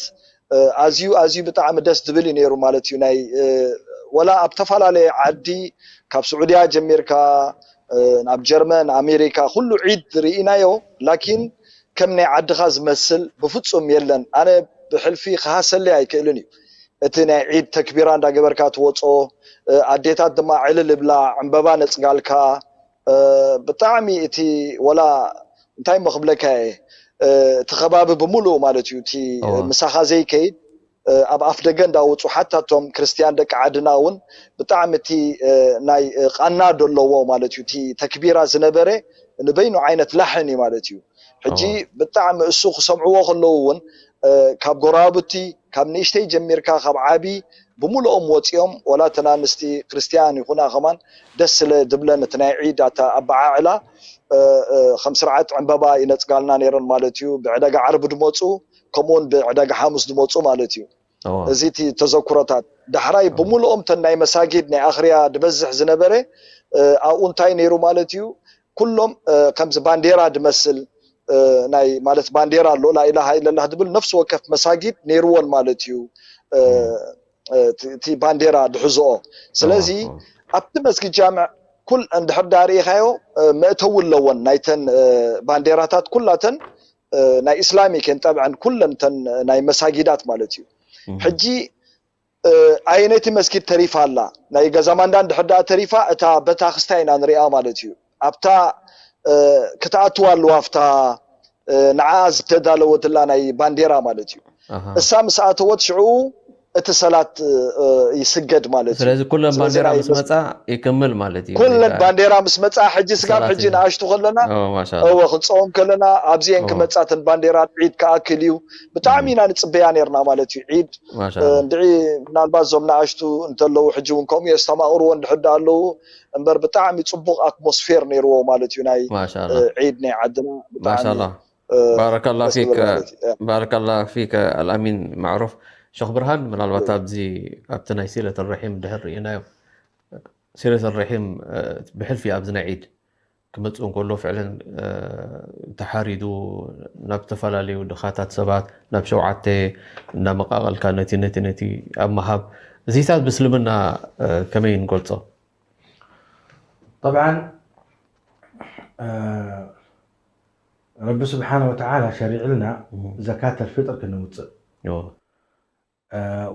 ኣዝዩ ኣዝዩ ብጣዕሚ ደስ ዝብል እዩ ነይሩ ማለት እዩ። ናይ ወላ ኣብ ተፈላለየ ዓዲ ካብ ስዑድያ ጀሚርካ ናብ ጀርመን፣ ኣሜሪካ ኩሉ ዒድ ርኢናዮ። ላኪን ከም ናይ ዓድኻ ዝመስል ብፍጹም የለን። ኣነ ብሕልፊ ክሃሰለይ ኣይክእልን እዩ። እቲ ናይ ዒድ ተክቢራ እንዳገበርካ ትወጾ፣ ኣዴታት ድማ ዕልል እብላ ዕምበባ ነጽጋልካ። ብጣዕሚ እቲ ወላ እንታይ እሞ ክብለካ እየ፣ እቲ ከባቢ ብምሉኡ ማለት እዩ። እቲ ምሳኻ ዘይከይድ ኣብ ኣፍ ደገ እንዳወፁ ሓታ እቶም ክርስትያን ደቂ ዓድና እውን ብጣዕሚ እቲ ናይ ቃና ዶ ኣለዎ ማለት እዩ። እቲ ተክቢራ ዝነበረ ንበይኑ ዓይነት ላሕን እዩ ማለት እዩ። ሕጂ ብጣዕሚ እሱ ክሰምዕዎ ከለዉ እውን ካብ ጎረባብቲ ካብ ንእሽተይ ጀሚርካ ካብ ዓቢ ብምሉኦም ወፂኦም፣ ወላ እተን ኣንስቲ ክርስትያን ይኹና ከማን ደስ ስለ ድብለን እቲ ናይ ዒድ ኣታ ኣበዓዕላ ከም ስርዓት ዕምበባ ይነፅጋልና ነይረን ማለት እዩ። ብዕደጋ ዓርቢ ድመፁ፣ ከምኡውን ብዕደጋ ሓሙስ ድመፁ ማለት እዩ። እዚ እቲ ተዘክሮታት። ዳሕራይ ብምሉኦም ተን ናይ መሳጊድ ናይ ኣኽርያ ድበዝሕ ዝነበረ ኣብኡ እንታይ ነይሩ ማለት እዩ? ኩሎም ከምዚ ባንዴራ ድመስል ናይ ማለት ባንዴራ ኣሎ፣ ላኢላሃ ኢለላህ ድብል ነፍሲ ወከፍ መሳጊድ ነይርዎን ማለት እዩ። እቲ ባንዴራ ድሕዝኦ። ስለዚ ኣብቲ መስጊድ ጃምዕ ኩል እንድሕር ዳ ርኢኻዮ መእተዊ ኣለወን ናይተን ባንዴራታት ኩላተን ናይ ኢስላም እየን ጠብዐን ኩለን ተን ናይ መሳጊዳት ማለት እዩ። ሕጂ ኣየነይቲ መስጊድ ተሪፋ ኣላ? ናይ ገዛ ማንዳ እንድሕር ዳ ተሪፋ እታ በታ ክስታይ ኢና ንሪኣ ማለት እዩ። ኣብታ ክትኣትዋ ኣለዋ ኣብታ ንዓኣ ዝተዳለወትላ ናይ ባንዴራ ማለት እዩ። እሳ ምስ ኣተወት ሽዑ እቲ ሰላት ይስገድ ማለት እዩ። ስለዚ ኩለን ባንዴራ ምስ መጻ ይክምል ማለት እዩ። ኩለን ባንዴራ ምስ መጻ ሕጂ ስጋብ ሕጂ ንኣሽቱ ከለና እወ ክንጸኦም ከለና ኣብዚኤን ክመጻ እተን ባንዴራ ዒድ ክኣክል እዩ። ብጣዕሚ ኢና ንጽበያ ነርና ማለት እዩ። ዒድ እንድዒ ምናልባት እዞም ንኣሽቱ እንተለዉ ሕጂ እውን ከምኡ የስተማቕርዎ እንድሕር ኣለዉ እምበር ብጣዕሚ ጽቡቕ ኣትሞስፌር ነይርዎ ማለት እዩ። ናይ ዒድ ናይ ዓድና ብጣዕሚ ባረከላ ፊክ ባረከላ ፊክ ኣልኣሚን ማዕሩፍ። ሸኽ ብርሃን ምናልባት ኣብዚ ኣብቲ ናይ ሲለት ርሒም ድሕር ርኢናዮ። ሲለት ርሒም ብሕልፊ ኣብዚ ናይ ዒድ ክመፅእ እንከሎ ፍዕለን ተሓሪዱ ናብ ዝተፈላለዩ ድኻታት ሰባት ናብ ሸውዓተ እናመቃቐልካ ነቲ ነቲ ነቲ ኣብ ምሃብ እዚታት ብእስልምና ከመይ ንገልፆ? طبعا ረቢ ስብሓነ ወተዓላ ሸሪዕልና ዘካተል ፊጥር ክነውፅእ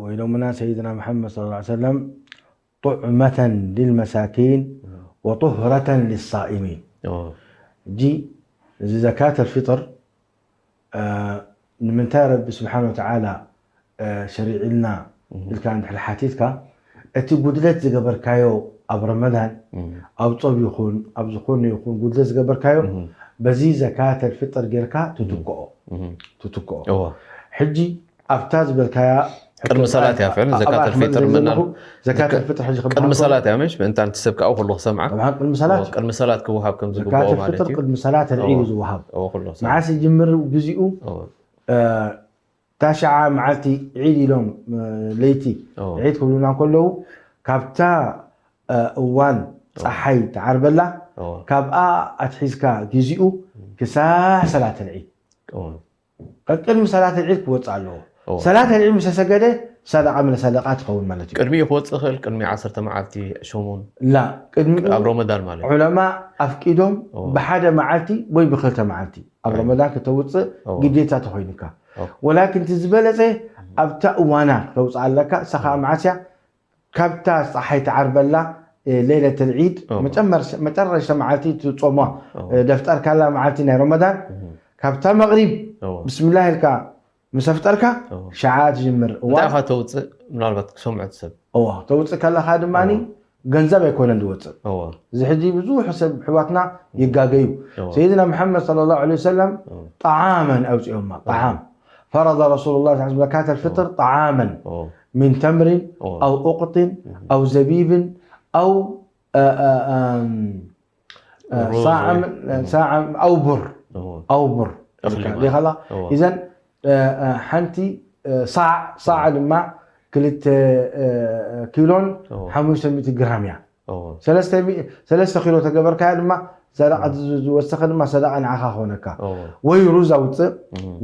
ወኢሎምና ሰይድና መሓመድ صلى الله عليه وسلم طعمة للمساكين وطهرة للصائمين። እጂ እዚ ዘካተል ፊጥር ንምንታይ ረቢ ስብሓነ ወተዓላ ሸሪዕልና ኢልካ እንድሕር ሓቲትካ እቲ ጉድለት ዝገበርካዮ ኣብ ረመዳን ኣብ ፆብ ይኹን ኣብ ዝኾነ ይኹን ጉድለት ዝገበርካዮ በዚ ዘካተል ፊጥር ጌርካ ትትክኦ ትትክኦ። ሕጂ ኣብታ ዝበልካያ ቅድሚ ሰላት እያ ፍዕል ዘካተል ፊጥር ምናል ዘካተል ፊጥር ሕጂ ቅድሚ ሰላት እያ ምሽ ምእንታን ትሰብ ከኣ ኩሉ ክሰምዓ ቅድሚ ሰላት ቅድሚ ሰላት ክወሃብ ከም ዝግብኦ ማለት እዩ። ቅድሚ ሰላት ተልዒሉ ዝወሃብ መዓስ ይጅምር ግዜኡ ታሽዓ መዓልቲ ዒድ ኢሎም ለይቲ ዒድ ክብሉና ከለዉ ካብታ እዋን ፀሓይ ትዓርበላ ካብኣ ኣትሒዝካ ግዜኡ ክሳዕ ሰላት ልዒድ ቅድሚ ሰላት ልዒድ ክወፅእ ኣለዎ። ሰላት ልዒድ ምስ ተሰገደ ሰደቃ ምን ሰደቃ ትኸውን ማለት እዩ። ቅድሚኡ ክወፅእ ይኽእል ቅድሚ ዓሰርተ መዓልቲ ሸሙን ላ ቅድሚኡ ኣብ ረመዳን ማለት እዩ። ዑለማ ኣፍቂዶም ብሓደ መዓልቲ ወይ ብክልተ መዓልቲ ኣብ ረመዳን ክተውፅእ ግዴታ ተኾይኑካ። ወላኪን እቲ ዝበለፀ ኣብታ እዋና ክተውፅእ ኣለካ። እሳ ከዓ መዓስያ ካብታ ፀሓይ ትዓርበላ ሌለት ልዒድ መጨረሽታ መዓልቲ ትፆሟ ደፍጠርካላ መዓልቲ ናይ ረመዳን ካብታ መቕሪብ ብስምላህ ኢልካ ምስ ኣፍጠርካ ሸዓ ትጅምር እዋ እንታይ ኢኻ ተውፅእ ምናልባት ክሰምዖ እቲ ሰብ እዋ ተውፅእ ከለኻ ድማ ገንዘብ ኣይኮነን ዝወፅእ እዚ ሕጂ ብዙሕ ሰብ ሕዋትና ይጋገዩ ሰይድና መሐመድ صلى الله عليه وسلم طعاما أوزئوما طعام فرض رسول الله صلى الله عليه وسلم زكاة الفطر طعاما من تمر أو أقط أو زبيب أو ሳዕ ሳዕ ኣው ቡር ኣው ቡር ዲኻላ ኢዘን ሓንቲ ሳዕ ሳዕ ድማ ክልተ ኪሎን ሓሙሽተ ሚእቲ ግራም እያ ሰለስተ ኪሎ ተገበርካያ ድማ ሰደቃ ዝወሰኸ ድማ ሰደቃ ንዓኻ ክኾነካ። ወይ ሩዝ ኣውፅእ፣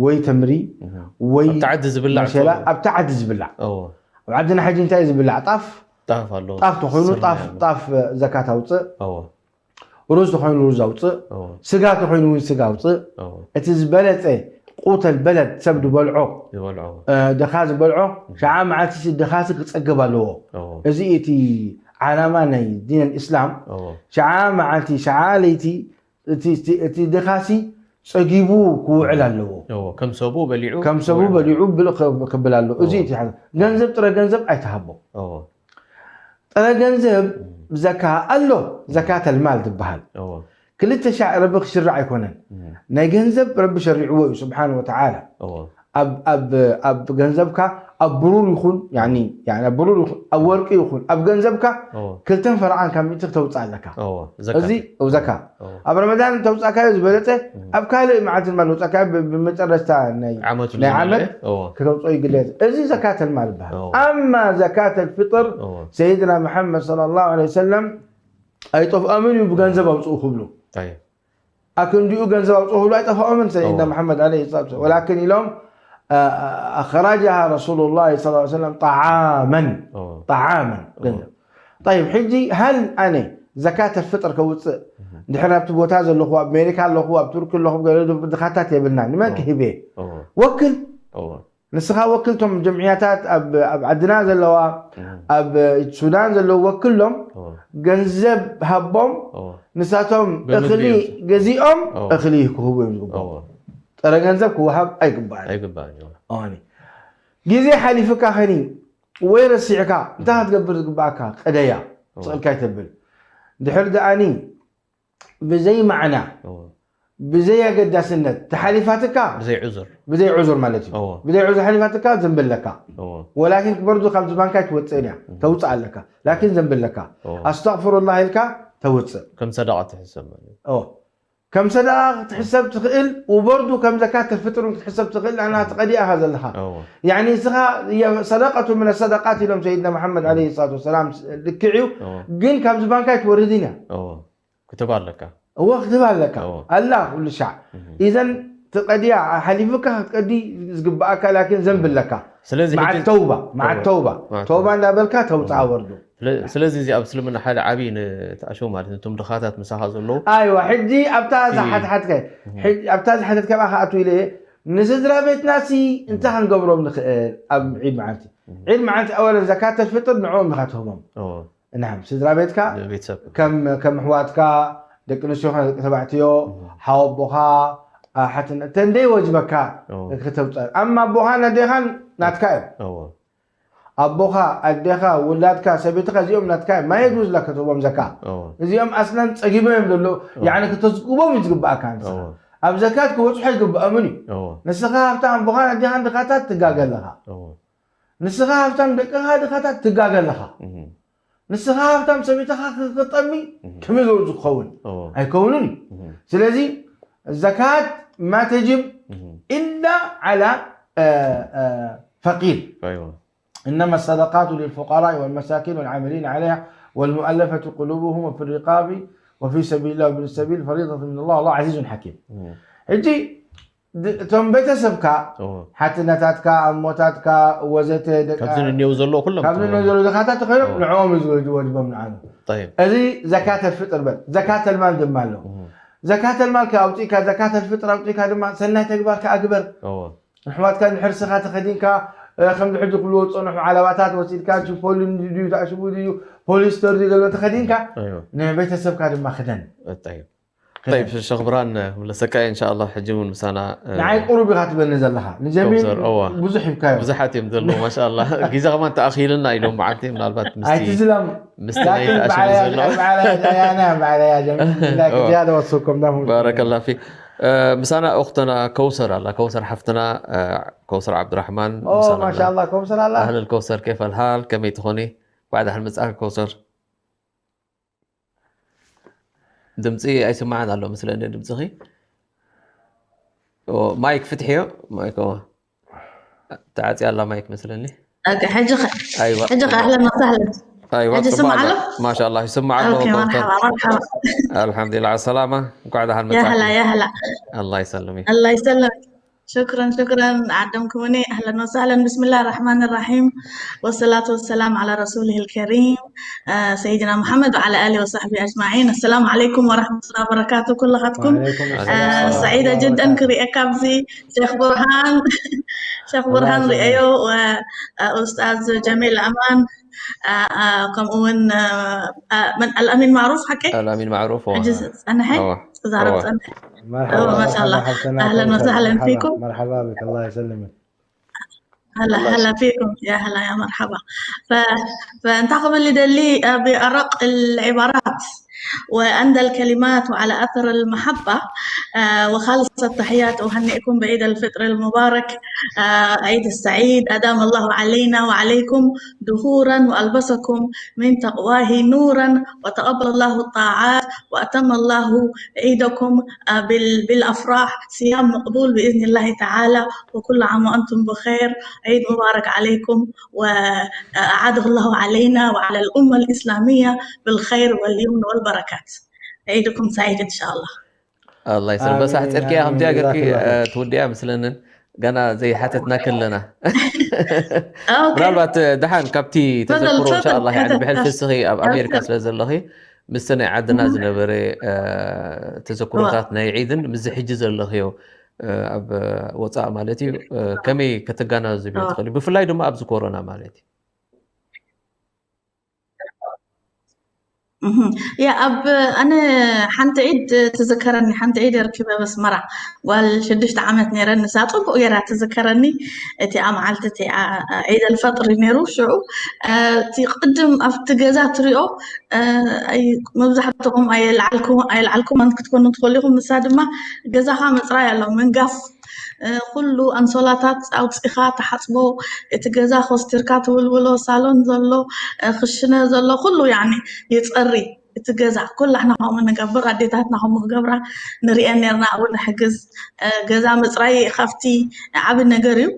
ወይ ተምሪ፣ ወይ ኣብቲ ዓዲ ዝብላዕ መሸላ። ኣብቲ ዓዲ ዝብላዕ። ኣብ ዓድና ሕጂ እንታይ ዝብላዕ? ጣፍ። ጣፍ ኣሎ። ጣፍ ተኾይኑ ጣፍ፣ ጣፍ ዘካት ኣውፅእ። ሩዝ ተኾይኑ ሩዝ ኣውፅእ። ስጋ ተኾይኑ እውን ስጋ ኣውፅእ። እቲ ዝበለፀ ቁተል በለድ ሰብ ዝበልዖ፣ ድኻ ዝበልዖ፣ ሸዓ መዓልቲ ድኻሲ ክፀግብ ኣለዎ። እዚ እቲ ዓላማ ናይ ዲን እስላም። ሸዓ መዓልቲ፣ ሸዓ ለይቲ እቲ ድኻሲ ፀጊቡ ክውዕል ኣለዎ። ከም ሰቡ በሊዑ ከም ሰቡ በሊዑ ክብል ኣለዎ። እዚ እቲ ገንዘብ፣ ጥረ ገንዘብ ኣይተሃቦ። ጥረ ገንዘብ ዘካ ኣሎ። ዘካተል ማል ዝበሃል ክልተ ሻዕ ረቢ ክሽራዕ ኣይኮነን። ናይ ገንዘብ ረቢ ሸሪዕዎ እዩ ስብሓን ወተዓላ። ኣብ ገንዘብካ፣ ኣብ ብሩር ይኹን፣ ኣብ ብሩር ይኹን፣ ኣብ ወርቂ ይኹን፣ ኣብ ገንዘብካ ክልተን ፈረቓን ካብ ሚእቲ ክተውፅእ ኣለካ። እዚ ዘካ ኣብ ረመዳን እንተውፃእካዮ ዝበለፀ፣ ኣብ ካልእ መዓልቲ ድማ ንውፃእካዮ ብመጨረሽታ ናይ ዓመት ክተውፅኦ ይግለፅ። እዚ ዘካተል ማል ይበሃል። ኣማ ዘካተል ፍጥር ሰይድና መሓመድ ሰለላሁ ዐለይሂ ወሰለም ኣይጠፍኦምን እዩ ብገንዘብ ኣውፅኡ ክብሉ። ኣክንዲኡ ገንዘብ ኣውፅኡ ክብሉ ኣይጠፍኦምን ሰይድና መሓመድ ዐለይሂ ሰላቱ ወሰላም። ወላኪን ኢሎም ኣኽረጀሃ ረሱሉላሂ ሰለላሁ ዐለይሂ ወሰለም ጠዓመን፣ ጠዓመን ገንዘብ። ጠይብ፣ ሕጂ ሃል ኣነ ዘካተል ፍጥር ከውፅእ ድሕር ኣብቲ ቦታ ዘለኹ፣ ኣብ ኣሜሪካ ኣለኹ፣ ኣብ ቱርኪ ኣለኹ፣ ገለ ድኻታት የብልና፣ ንመን ክህብ እየ? ወክል ንስኻ ወክልቶም ጀምዕያታት ኣብ ዓድና ዘለዋ፣ ኣብ ሱዳን ዘለዉ ወክሎም ገንዘብ ሃቦም። ንሳቶም እኽሊ ገዚኦም እኽሊ ክህቡ እዮም ዝግብኦም። ጥረ ገንዘብ ክወሃብ ኣይግባእን። ግዜ ሓሊፍካ ኸኒ ወይ ረሲዕካ እንታይ ክትገብር ዝግባእካ? ቀደያ ስቕልካ ይተብል። ድሕር ደኣኒ ብዘይ ማዕና፣ ብዘይ ኣገዳስነት ተሓሊፋትካ፣ ብዘይ ዑዙር። ብዘይ ዑዙር ማለት እዩ። ብዘይ ዑዙር ሓሊፋትካ ዘንበለካ። ወላኪን በርዱ ካብ ዝባንካ ኣይትወፅእን እያ፣ ተውፅእ ኣለካ። ላኪን ዘንበለካ። ኣስተቕፍሩላህ ኢልካ ተውፅእ። ከም ሰደቃ ትሕሰብ ማለት እዩ። ከም ሰደቃ ክትሕሰብ ትኽእል፣ ወበርዱ ከም ዘካት ፍጥር እውን ክትሕሰብ ትኽእል። ንሕና ትቐዲኣ ኢኻ ዘለኻ። ያኒ ንስኻ ሰደቀቱ ምን ሰደቃት ኢሎም ሰይድና መሓመድ ዐለይሂ ሰላቱ ወሰላም፣ ልክዕ እዩ። ግን ካብ ዝባንካ ኣይትወርድን እያ። ክትብ ኣለካ። እወ ክትብ ኣለካ። ኣላ ኩሉ ሻዕ። ኢዘን ትቐድያ ሓሊፉካ ክትቀዲ ዝግብኣካ ላኪን ዘንብ ኣለካ። ስለዚ መዓት ተውባ፣ መዓት ተውባ። ተውባ እንዳበልካ ተውፅኣ ወርዱ። ስለዚ እዚ ኣብ እስልምና ሓደ ዓብዪ ንትኣሸው ማለት ነቶም ድኻታት ምሳኻ ዘለዉ። ኣይዋ ሕጂ ኣብታ ዝሓትሓትከ፣ ኣብታ ዝሓተትከ ብኣ ክኣቱ ኢለ እየ። ንስድራ ቤትናሲ እንታይ ክንገብሮም ንኽእል ኣብ ዒድ መዓልቲ? ዒድ መዓልቲ ኣወለን ዘካተል ፍጥር ንዕኦም ኢኻ ትህቦም። ናም ስድራ ቤትካ ቤተሰብ ከም ከም ኣሕዋትካ ደቂ ኣንስትዮኻ ደቂ ተባዕትዮ ሓወቦኻ ሓትን እተን ደይ ወጅበካ ከተውፀ ኣማ ኣቦኻን ኣዴኻን ናትካ እዮም። ኣቦኻ ኣዴኻ ውላድካ ሰበይትኻ እዚኦም ናትካ እዮም። ማየት ውዝላ ክትህቦም ዘካ እዚኦም ኣስለን ፀጊቦም እዮም ዘሎ። ያኒ ክተዝግቦም እዩ ዝግባኣካ ንስኻ ኣብ ዘካት ክበፅሖ ይግብኦምን እዩ። ንስኻ ሃብታም ኣቦኻን ኣዴኻን ድኻታት ትጋገ ኣለኻ። ንስኻ ሃብታም ደቅኻ ድኻታት ትጋገ ኣለኻ። ንስኻ ሃብታም ሰበይትኻ ክጠሚ ከመይ ገሩ ዝኸውን ኣይከውንን እዩ። ስለዚ ዘካት ማ ተጅብ ኢላ ዓላ ፈቂር። إنما الصدقات للفقراء والمساكين والعاملين عليها والمؤلفة قلوبهم وفي الرقاب وفي سبيل الله وابن السبيل فريضة من الله والله عزيز حكيم. ሕጂ እቶም ቤተሰብካ ሓትነታትካ ኣሞታትካ ወዘተ ደቂ ካብዚ ንኔው ዘሎ ኩሎም ካብዚ ንኔው ዘሎ ድኻታት ተኸይኖም ንዕኦም እዩ ዝወጅቦም ንዓኑ። እዚ ዘካተል ፍጥር በል ዘካተል ማል ድማ ኣሎ። ዘካተል ማል ኣውፅእካ ዘካተል ፍጥር ኣውፅእካ ድማ ሰናይ ተግባር ከኣ ግበር። ንሕዋትካ ንሕርስኻ ተኸዲንካ ከም ዝሕጂ ክልዎ ዝፀንሑ ዓለባታት ወሲድካ ፖሊ ድዩ ተኣሽቡ ድዩ ፖሊስተር ድዩ ገለ ተኸዲንካ ንቤተሰብካ ድማ ክደን። ጠይብ ሸኽ ብርሃን ምለሰካ እየ እንሻ ኣላ ሕጂ እውን ምሳና። ንዓይ ቁሩብ ኢኻ ትበልኒ ዘለኻ ንጀሚል ብዙሕ ሂብካዮ። ብዙሓት እዮም ዘለዉ ማሻ ኣላ። ግዜ ከማን ተኣኺልና ኢሎም መዓልቲ ምናልባት ምስቲ ኣይትዝለም ምስቲ ናይ ላኪን ተኣሽሙ በዓለያ ዘሎ በዓለያ ዳያና በዓለያ ጀሚል ላኪን ዝያደ ወስኩም ዳም ባረከላ ፊክ። ምሳና እኽትና ከውሰር ኣላ ከውሰር ሓፍትና ከውሰር ዓብድራሕማን ኦ ምሳና ኣላ። ማሻ ኣላ ከውሰር ኣላ። ኣህለል ከውሰር ኬፍ ኣልሃል ከመይ ትኾኒ? ባዕዳ ሕን መጻእካ ከውሰር። ድምፂ ኣይስማዕን ኣሎ መስለኒ ድምፅኺ። ማይክ ፍትሕዮ ማይክ ተዓፅያ ኣላ ማይክ መስለኒ። ሕጂ ከ ኣህለን ወሳህለን። ኣይዋ፣ ሕጂ ጽቡቕ ስማዕ ኣሎ? ኣሎ። ማሻ ኣላህ፣ ይስማዕ ኣሎ። ኦኬ፣ ዶክተር። መርሓባ፣ መርሓባ። ኣልሓምዱሊላህ፣ ዓሰላማ። እንኳዕ ደሓን يا هلا، መጻእኪ። يا هلا. ኣላህ ይሰልምኪ። الله يسلمك. شكرًا، شكرًا. عدمكموني. أهلًا وسهلًا. بسم الله الرحمن الرحيم. والصلاة والسلام على رسوله الكريم، آه، سيدنا محمد وعلى آله وصحبه أجمعين. السلام عليكم ورحمة الله وبركاته. كلخاتكم. وعليكم السلام آه، ورحمة سعيدة الله جدًا وبركاته. كريئة كابزي. شيخ برهان. شيخ الله برهان يسلمك. رئيو و، آه، أستاذ جميل أمان. ከምኡ እውን መን ኣልኣሚን ማዕሩፍ ሓቀይ ኣልኣሚን ማዕሩፍ ሕጂ ዝፀንሐ ክዛረብ ፀንሐ። مرحبا، مرحبا حسنات. أهلا وسهلا فيكم. مرحبا بك، الله يسلمك. هلا هلا فيكم، يا هلا يا مرحبا. فانت قبل لي دلي بأرق العبارات وأندى الكلمات وعلى أثر المحبة. آه، وخالص التحيات، أهنئكم بعيد الفطر المبارك، آه، عيد السعيد، أدام الله علينا وعليكم دهورا وألبسكم من تقواه نورا، وتقبل الله الطاعات، وأتم الله عيدكم، آه، بال-، بالأفراح، صيام مقبول بإذن الله تعالى، وكل عام وأنتم بخير، عيد مبارك عليكم، وأعاده الله علينا وعلى الأمة الإسلامية بالخير واليمن والبركات. عيدكم سعيد إن شاء الله. الله يسلمك. بس ኣሜን፣ ኣሕፂርኪ እያ ከምቲ ኣሜን። ሃገርኪ፣ ጀዛክላ ኸይር። ትውድያ ምስለንን ገና ዘይሓተትና ከለና። ኦኬ። ምናልባት፣ እ፣ ደሓን ካብቲ ተፈضل፣ ተዘክሮ፣ إن شاء الله، يعني، ተፈضل። ብሕልፊ እስኺ ኣብ ኣሜሪካ ስለ ዘለኺ፣ ምስቲ ናይ ዓድና ዝነበረ፣ እ፣ ተዘክሮታት ናይ ዒድን ምስዚ ሕጂ ዘለኽዮ፣ እ፣ ኣብ ወፃእ ማለት እዩ፣ እ፣ ከመይ ከተጋናዝብዮ ትኽእሊ? ብፍላይ ድማ ኣብዚ ኮሮና ማለት እዩ። እህ፣ ያ ኣብ ኣነ ሓንቲ ዒድ ትዝከረኒ፣ ሓንቲ ዒድ ረኪበ ኣብ ኣስመራ ጓል ሽዱሽተ ዓመት ነይረን፣ ንሳ ጽቡቕ ገይራ ትዝከረኒ። እቲኣ መዓልቲ እቲኣ ዒድ ኣልፈጥር እዩ ነይሩ። ሽዑ፣ እ፣ እቲ ቅድም ኣብቲ ገዛ ትሪኦ፣ እ፣ ኣይ-፣ መብዛሕትኹም ኣየልዓልኩ-፣ ኣየልዓልኩማን ክትኮኑ ትኽእሉ ኢኹም። ንሳ ድማ ገዛኻ ምጽራይ ኣሎ፣ ምንጋፍ፣ እ፣ ኩሉ ኣንሶላታት ኣውጺኻ ትሓጽቦ፣ እቲ ገዛ ኮስቲርካ ትውልውሎ፣ ሳሎን ዘሎ፣ እ፣ ክሽነ ዘሎ፣ ኩሉ ያኒ ይጸሪ። እቲ ገዛ ኩላሕና ከምኡ ንገብር፣ ኣዴታትና ከምኡ ክገብራ ንርእየን ነርና፣ ኣብኡ ንሕግዝ። እ፣ ገዛ ምጽራይ ካብቲ ዓቢ ነገር እዩ።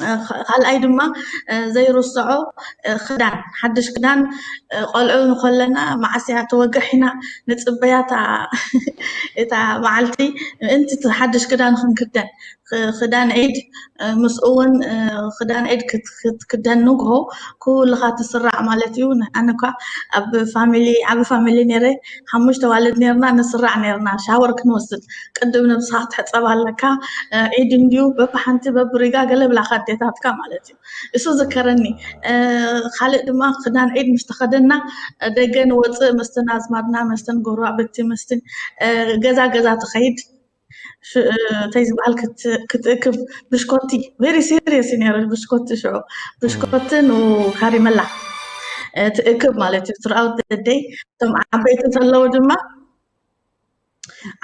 እ፣ ኸ-፣ ካልኣይ ድማ፣ እ፣ ዘይርስዖ፣ እ፣ ክዳን፣ ሓድሽ ክዳን፣ እ፣ ቆልዑ ንኸለና መዓስ እያ ትወግሕ ኢና ንጽበያ እታ፣ እታ መዓልቲ፣ ምእንቲ እቲ ሓድሽ ክዳን ክንክደን። ኽ-፣ ክዳን ዒድ፣ እ፣ ምስኡ እውን፣ እ፣ ክዳን ዒድ ክት-፣ ክትክደን ንግሆ ኩልኻ ትስራዕ ማለት እዩ። ን-፣ ኣነ እኳ ኣብ ፋሚሊ፣ ዓቢ ፋሚሊ ነይረ፣ ሓሙሽተ ዋልድ ነርና፣ ንስራዕ ነርና፣ ሻወር ክንወስድ። ቅድም ነብስኻ ክትሕጸብ ኣለካ፣ እ፣ ዒድ እንድዩ፣ በብሓንቲ በብሪጋ ገለ ብላኻ ኣዴታትካ ማለት እዩ። እሱ ዝከረኒ። እ፣ ካልእ ድማ ክዳን ዒድ ምስ ተኸደና፣ እ፣ ደገ ንወጽእ፣ መስተን ኣዝማድና፣ መስተን ጎረባብቲ፣ መስተን፣ እ፣ ገዛ ገዛ ትኸይድ። ሽ-፣ እ፣ እንታይ ዝበሃል ክት-፣ ክትእክብ ብሽኮቲ፣ very serious እዩ ነይሩ ብሽኮቲ ሽዑ። ብሽኮትን ካሪመላ፣ እ፣ ትእክብ ማለት እዩ። Throughout the day። እቶም ዓበይቲ ዘለዉ ድማ፣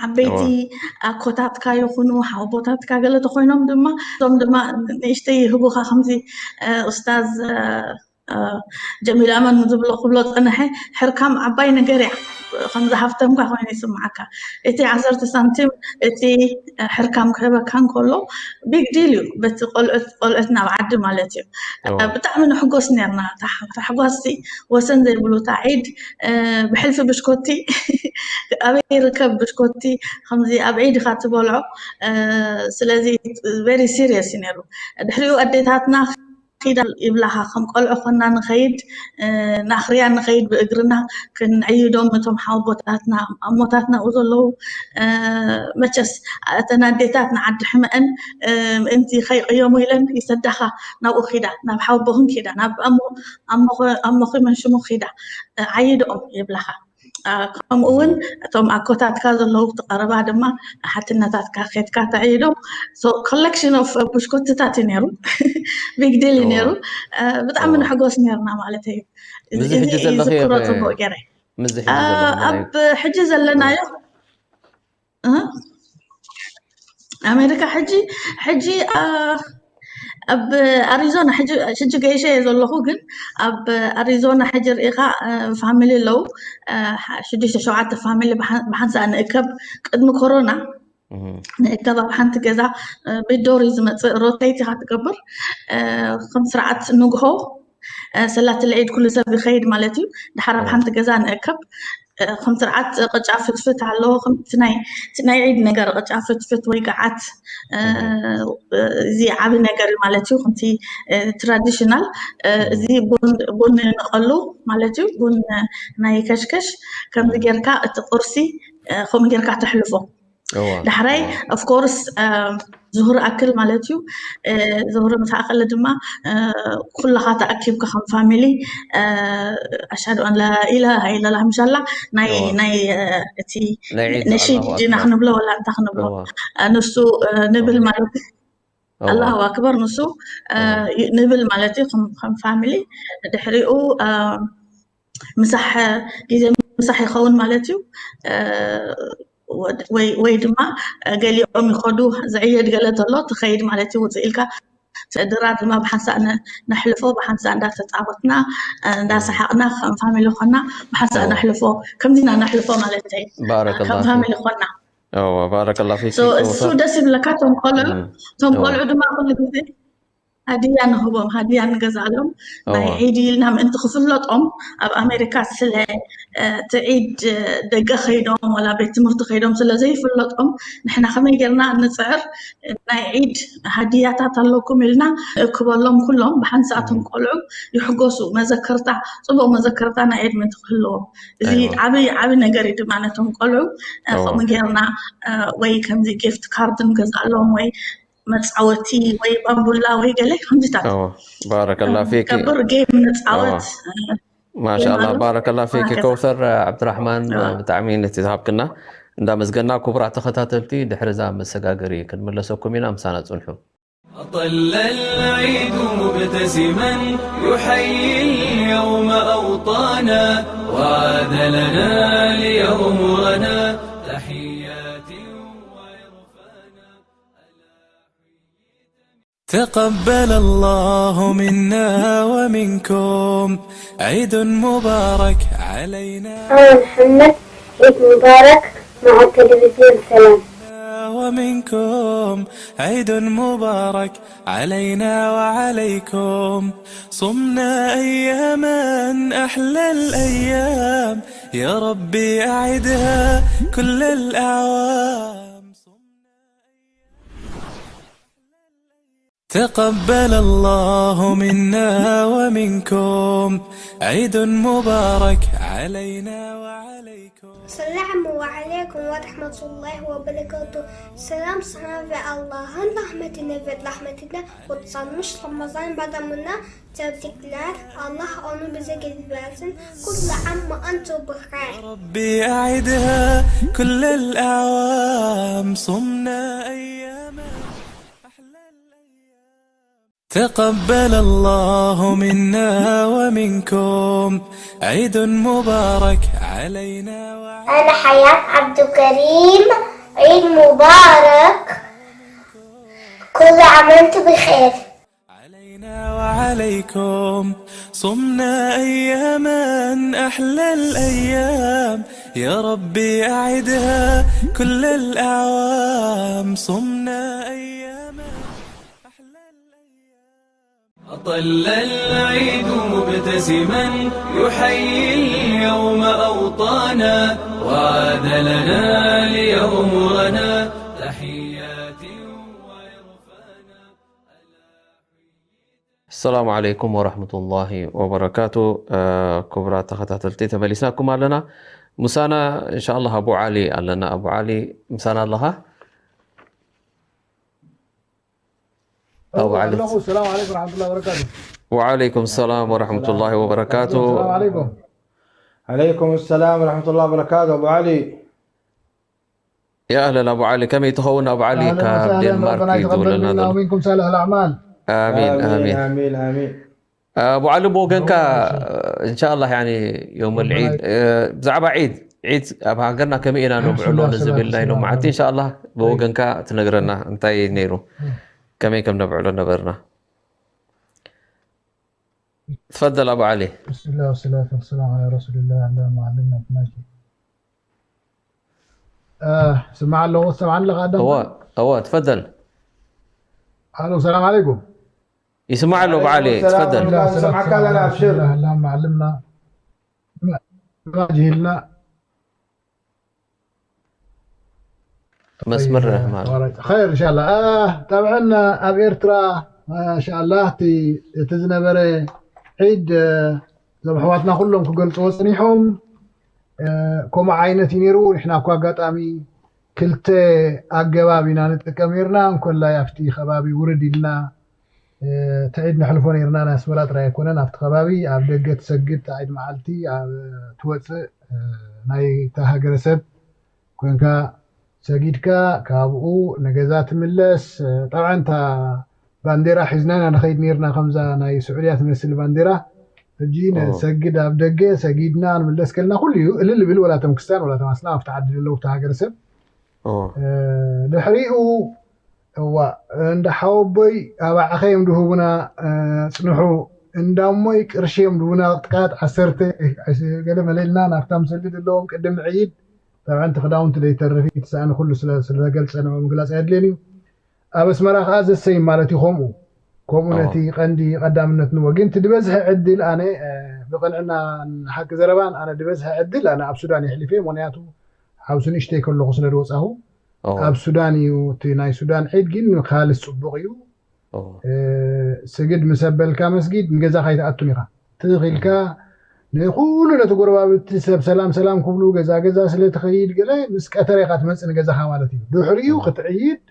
ዓበይቲ እዋ። ኣኮታትካ ይኹኑ፣ ሓወቦታትካ ገለ ተኾይኖም ድማ፣ እቶም ድማ ንእሽተይ ይህቡኻ፣ ከምዚ፣ እ፣ ኡስታዝ፣ እ፣ እ፣ ጀሚል ኣማን ዝብሎ ክብሎ ጸንሐ፣ ሕርካም ዓባይ ነገር እያ። ከምዚ ሃፍተምካ ኮይኑ ይስምዓካ። እቲ ዓሰርተ ሳንቲም፣ እቲ፣ እ፣ ሕርካም ክህበካ እንከሎ፣ ቢግ ዲል እዩ። በቲ ቆልዑት፣ ቆልዑት ናብ ዓዲ ማለት እዩ። እ፣ እዋ። ብጣዕሚ ንሕጎስ ነርና። ታሕ-፣ ታሕጓስቲ ወሰን ዘይብሉ። እታ ዒድ፣ እ፣ ብሕልፊ ብሽኮቲ፣ ኣበይ ይርከብ ብሽኮቲ? ከምዚ ኣብ ዒድ ኢኻ ትበልዖ። እ፣ ስለዚ very serious እዩ ነይሩ። ድሕሪኡ ኣዴታትና ኪዳ ይብላኻ፣ ከም ቆልዑ ኮና ንኸይድ፣ እ፣ ናኽርያ ንኸይድ ብእግርና ክንዕይዶም እቶም ሓወቦታትና፣ ኣሞታትና ኣብኡ ዘለዉ፣ እ፣ መቸስ እተን ኣዴታት ንዓዲ ሕመአን፣ እ፣ ምእንቲ ከይቅየሙ ኢለን ይሰዳኻ ናብኡ ኪዳ፣ ናብ ሓወቦኽን ኪዳ፣ ናብ ኣሞ-፣ ኣሞኸ-፣ ኣሞኺ መን ሽሙ ኪዳ፣ እ፣ ዓይድኦም ይብላኻ። እ፣ ከምኡ እውን እቶም ኣኮታትካ ዘለዉ እቲ ቀረባ ድማ ሓትነታትካ ኬድካ ተዕይዶ። So collection of ብሽኮትታት እዩ ነይሩ። ቢግ ዲል እዩ እዋ። ነይሩ። እ፣ ብጣዕሚ እዋ። ንሕጎስ ነርና ማለት እዩ። እዚ እዚ ሕጂ እዚ ዘለኽዮ ይዝክሮ ከ? ጽቡቕ ገይረ። ምስዚ ሕጂ እ፣ ዘለኽዮ ኣብ ሕጂ ዘለናዮ፣ እ? ኣሜሪካ ሕጂ፣ ሕጂ፣ እ፣ ኣብ ኣሪዞና ሕጂ፣ ሕጂ ገይሸ እየ ዘለኹ፣ ግን ኣብ ኣሪዞና ሕጂ ርኢኻ፣ እ፣ ፋሚሊ ኣለዉ። እ፣ ሓ-፣ ሽዱሽተ ሸውዓተ ፋሚሊ ብሓ-፣ ብሓንሳእ ንእከብ። ቅድሚ ኮሮና እህ። ንእከብ ኣብ ሓንቲ ገዛ፣ እ፣ ብዶር እዩ ዝመጽእ፣ ሮቴት ኢኻ ትገብር። እ፣ ከም ስርዓት ንግሆ፣ ሰላት ልዒድ ኩሉ ሰብ ይኸይድ ማለት እዩ። ድሓር ኣብ ሓንቲ ገዛ ንእከብ። ከም ስርዓት ቅጫ ፍትፍት ኣለዎ። ከምቲ ናይ ዒድ ነገር ቅጫ ፍትፍት ወይ ገዓት፣ እዚ ዓቢ ነገር እዩ ማለት እዩ። ከምቲ ትራዲሽናል፣ እዚ ቡን ንቀሉ ማለት እዩ። ቡን ናይ ከሽከሽ ከምዚ ጌርካ፣ እቲ ቁርሲ ከምኡ ጌርካ ተሕልፎ። ዳሕራይ ኦፍኮርስ ዙሁር ኣክል ማለት እዩ። ዙሁር ምስ ኣኸለ ድማ ኩልኻ ተኣኪብካ ከም ፋሚሊ ኣሻዱ ኣን ላኢላሃ ኢላላ ምሻላ ናይ ናይ እቲ ነሺድ ዲና ክንብሎ ወላ እንታ ክንብሎ ንሱ ንብል ማለት ኣላሁ ኣክበር ንሱ ንብል ማለት እዩ። ከም ፋሚሊ ድሕሪኡ ምሳሕ ግዜ ምሳሕ ይኸውን ማለት እዩ። ወይ ድማ ገሊኦም ይኸዱ ዝዕየድ ገለ ተሎ ትኸይድ ማለት እዩ። ውፅእ ኢልካ ድራር ድማ ብሓንሳእ ነሕልፎ ብሓንሳእ እንዳተፃወትና እንዳሰሓቕና ከም ፋሚሊ ኮና ብሓንሳእ ነሕልፎ ከምዚና ነሕልፎ ማለት እዩ። ከም ፋሚሊ ኮና ባረከላ ፊክ እሱ ደስ ይብለካ። ቶም ቆልዑ ቶም ቆልዑ ድማ ኩሉ ግዜ ሃዲያ ንህቦም፣ ሃዲያ ንገዛሎም ናይ ዒድ ኢልና ምእንቲ ክፍለጦም ኣብ ኣሜሪካ ስለ እቲ ዒድ ደገ ከይዶም ወላ ቤት ትምህርቲ ከይዶም ስለ ዘይፍለጦም ንሕና ከመይ ጌርና ንፅዕር ናይ ዒድ ሃዲያታት ኣለኩም ኢልና ንእክበሎም። ኩሎም ብሓንሳእቶም ቆልዑ ይሕጎሱ። መዘከርታ ፅቡቅ መዘከርታ ናይ ዒድ ምእንቲ ክህልዎም እዚ ዓብይ ዓብይ ነገር እዩ ድማ ነቶም ቆልዑ ከምኡ ጌርና ወይ ከምዚ ጊፍት ካርድ ንገዛሎም ወይ መፃወቲ ወይ ባምቡላ ወይ ገለ ከምዚታት ባረከላ ፊክ ከብር ጌም ንፃወት። ማሻላ ባረከላ ፊክ ከውሰር ዓብድራሕማን ብጣዕሚ ነቲ ዝሃብክና እንዳመስገና። ክቡራት ተኸታተልቲ ድሕሪ እዛ መሰጋገሪ ክንምለሰኩም ኢና፣ ምሳና ፅንሑ። أطل العيد مبتسما يحيي اليوم أوطانا وعاد لنا اليوم رنا تحيات وعرفانا. تقبل الله منا ومنكم عيد مبارك علينا. أنا محمد، عيد مبارك مع تلفزيون سلام. ومنكم عيد مبارك علينا وعليكم. صمنا أياما أحلى الأيام، يا ربي أعدها كل الأعوام. تقبل الله منا ومنكم عيد مبارك علينا وعليكم. السلام عليكم ورحمة الله وبركاته. سلام صنع الله رحمتنا في رحمتنا وتصمش رمضان بعد منا تبتكلار الله أنو بزكي الباسن. كل عام وأنتم بخير. ربي أعدها كل الأعوام، صمنا أياما. تقبل الله منا ومنكم عيد مبارك علينا وعليكم. أنا حياة عبد الكريم، عيد مبارك، كل عام وأنتم بخير. علينا وعليكم صمنا أياما أحلى الأيام، يا ربي أعدها كل الأعوام. صمنا أياما أحلى الأيام. أطل العيد مبتسما يحيي اليوم أوطانا وعاد لنا اليوم رنا تحيات وعرفانا. السلام عليكم ورحمة الله وبركاته. ክቡራት ተኸታተልቲ ተመሊስናኩም ኣለና። ምሳና እንሻ ኣላህ ኣቡ ዓሊ ኣለና። ኣቡ ዓሊ ምሳና ኣለኻ? ኣለኹ። ሰላም ዓለይኩም ወረሕመቱላሂ ወበረካቱ። ወዓለይኩም ሰላም ወረሕመቱላሂ ወበረካቱ። ሰላም ዓለይኩም። ዓለይኩም ሰላም ወረሕመቱላሂ ወበረካቱ። ኣቡ ዓሊ يا أهلا أبو علي، ከመይ ትኸውን ኣቡ ዓሊ ካብ ዴንማርክ እዩ ዝደውለልና ዘሎ። ومنكم صالح الأعمال. ኣሚን ኣሚን ኣሚን ኣሚን። ኣቡ ዓሊ ብወገንካ እንሻላ ያኒ የውመል ዒድ ብዛዕባ ዒድ ዒድ ኣብ ሃገርና ከመይ ኢና ነብዕሎ ንዝብል ናይ ሎማዓንቲ እንሻላ ብወገንካ ትነግረና እንታይ ነይሩ ከመይ ከም ነብዕሎ ነበርና። تفضل أبو علي. بسم الله والصلاة والسلام على رسول الله اللهم علمنا ما جهلنا. ስማዕ ኣለዎ ትሰምዓኒ ኣለኻ ኣዳም? እወ እወ ትፈደል። ኣሎ ሰላም ዓለይኩም። ይስማዕ ኣሎ በዓል፣ ትፈደል። ሰላም፣ ሰላም፣ ሰማዕካ ኣለና፣ ኣብሽር። ሰላም፣ ሰላም፣ ዓለምና። ጅሂልና። መስመር ርሕማን። ኸይር፣ እንሻላ። ጠብዐን ኣብ ኤርትራ፣ እንሻላ፣ እቲ ዝነበረ ዒድ፣ እዞም ኣሕዋትና ኩሎም ክገልፅዎ ፅኒሖም። ከምኡ ዓይነት እዩ ነይሩ። ንሕና እኳ ኣጋጣሚ ክልተ ኣገባብ ኢና ንጥቀም ነርና። እንኮላይ ኣብቲ ከባቢ ውርድ ኢልና እቲ ዒድ ነሕልፎ ነርና። ናይ ኣስመራ ጥራይ ኣይኮነን። ኣብቲ ከባቢ ኣብ ደገ ትሰግድ፣ እቲ ዒድ መዓልቲ ኣብ ትወፅእ፣ ናይታ ሃገረሰብ ኮንካ ሰጊድካ ካብኡ ንገዛ ትምለስ። ጠብዓን እታ ባንዴራ ሒዝና ኢና ንኸይድ ነርና፣ ከምዛ ናይ ስዑድያ ትመስል ባንዴራ። ሕጂ ንሰግድ ኣብ ደገ ሰጊድና ንምለስ ከልና ኩሉ እዩ እልል ብል፣ ወላ እቶም ክርስትያን ወላ እቶም ኣስላም ኣብቲ ዓዲ ዘለዉ፣ ኣብቲ ሃገረሰብ። ድሕሪኡ እዋ እንዳ ሓወቦይ ኣባዕኸ እዮም ድህቡና፣ ፅንሑ እንዳሞይ ቅርሺ እዮም ድህቡና፣ ቅጥቃጥ ዓሰርተ ገለ መለ ኢልና ናብታ ምሰሊ ዘለዎም ቅድም ዕይድ። ጠብዐን እቲ ክዳውንቲ ደይተርፍ እዩ፣ እቲ ሳእኒ ኩሉ ስለተገልፀ ንምግላፅ ኣየድልየን እዩ። ኣብ ኣስመራ ከዓ ዘሰይም ማለት እዩ። ከምኡ ከምኡ ነቲ ቀንዲ ቀዳምነት ንዎ። ግን እቲ ዝበዝሐ ዕድል ኣነ ብቅንዕና ሓቂ ዘረባን ኣነ ዝበዝሐ ዕድል ኣነ ኣብ ሱዳን የሕሊፈ። ምክንያቱ ሓውሲ ንእሽተይ ከለኹ ስለ ዝወፃኹ ኣብ ሱዳን እዩ። እቲ ናይ ሱዳን ዒድ ግን ካልስ ፅቡቕ እዩ። ስግድ ምስ ኣበልካ መስጊድ ንገዛኻ ኣይትኣቱን ኢኻ። ትኽ ኢልካ ንኩሉ ነቲ ጎረባብቲ ሰብ ሰላም ሰላም ክብሉ ገዛ ገዛ ስለ ትኸይድ ገለ ምስ ቀተረ ኢኻ ትመፅእ ንገዛኻ ማለት እዩ። ድሕሪኡ ክትዕይድ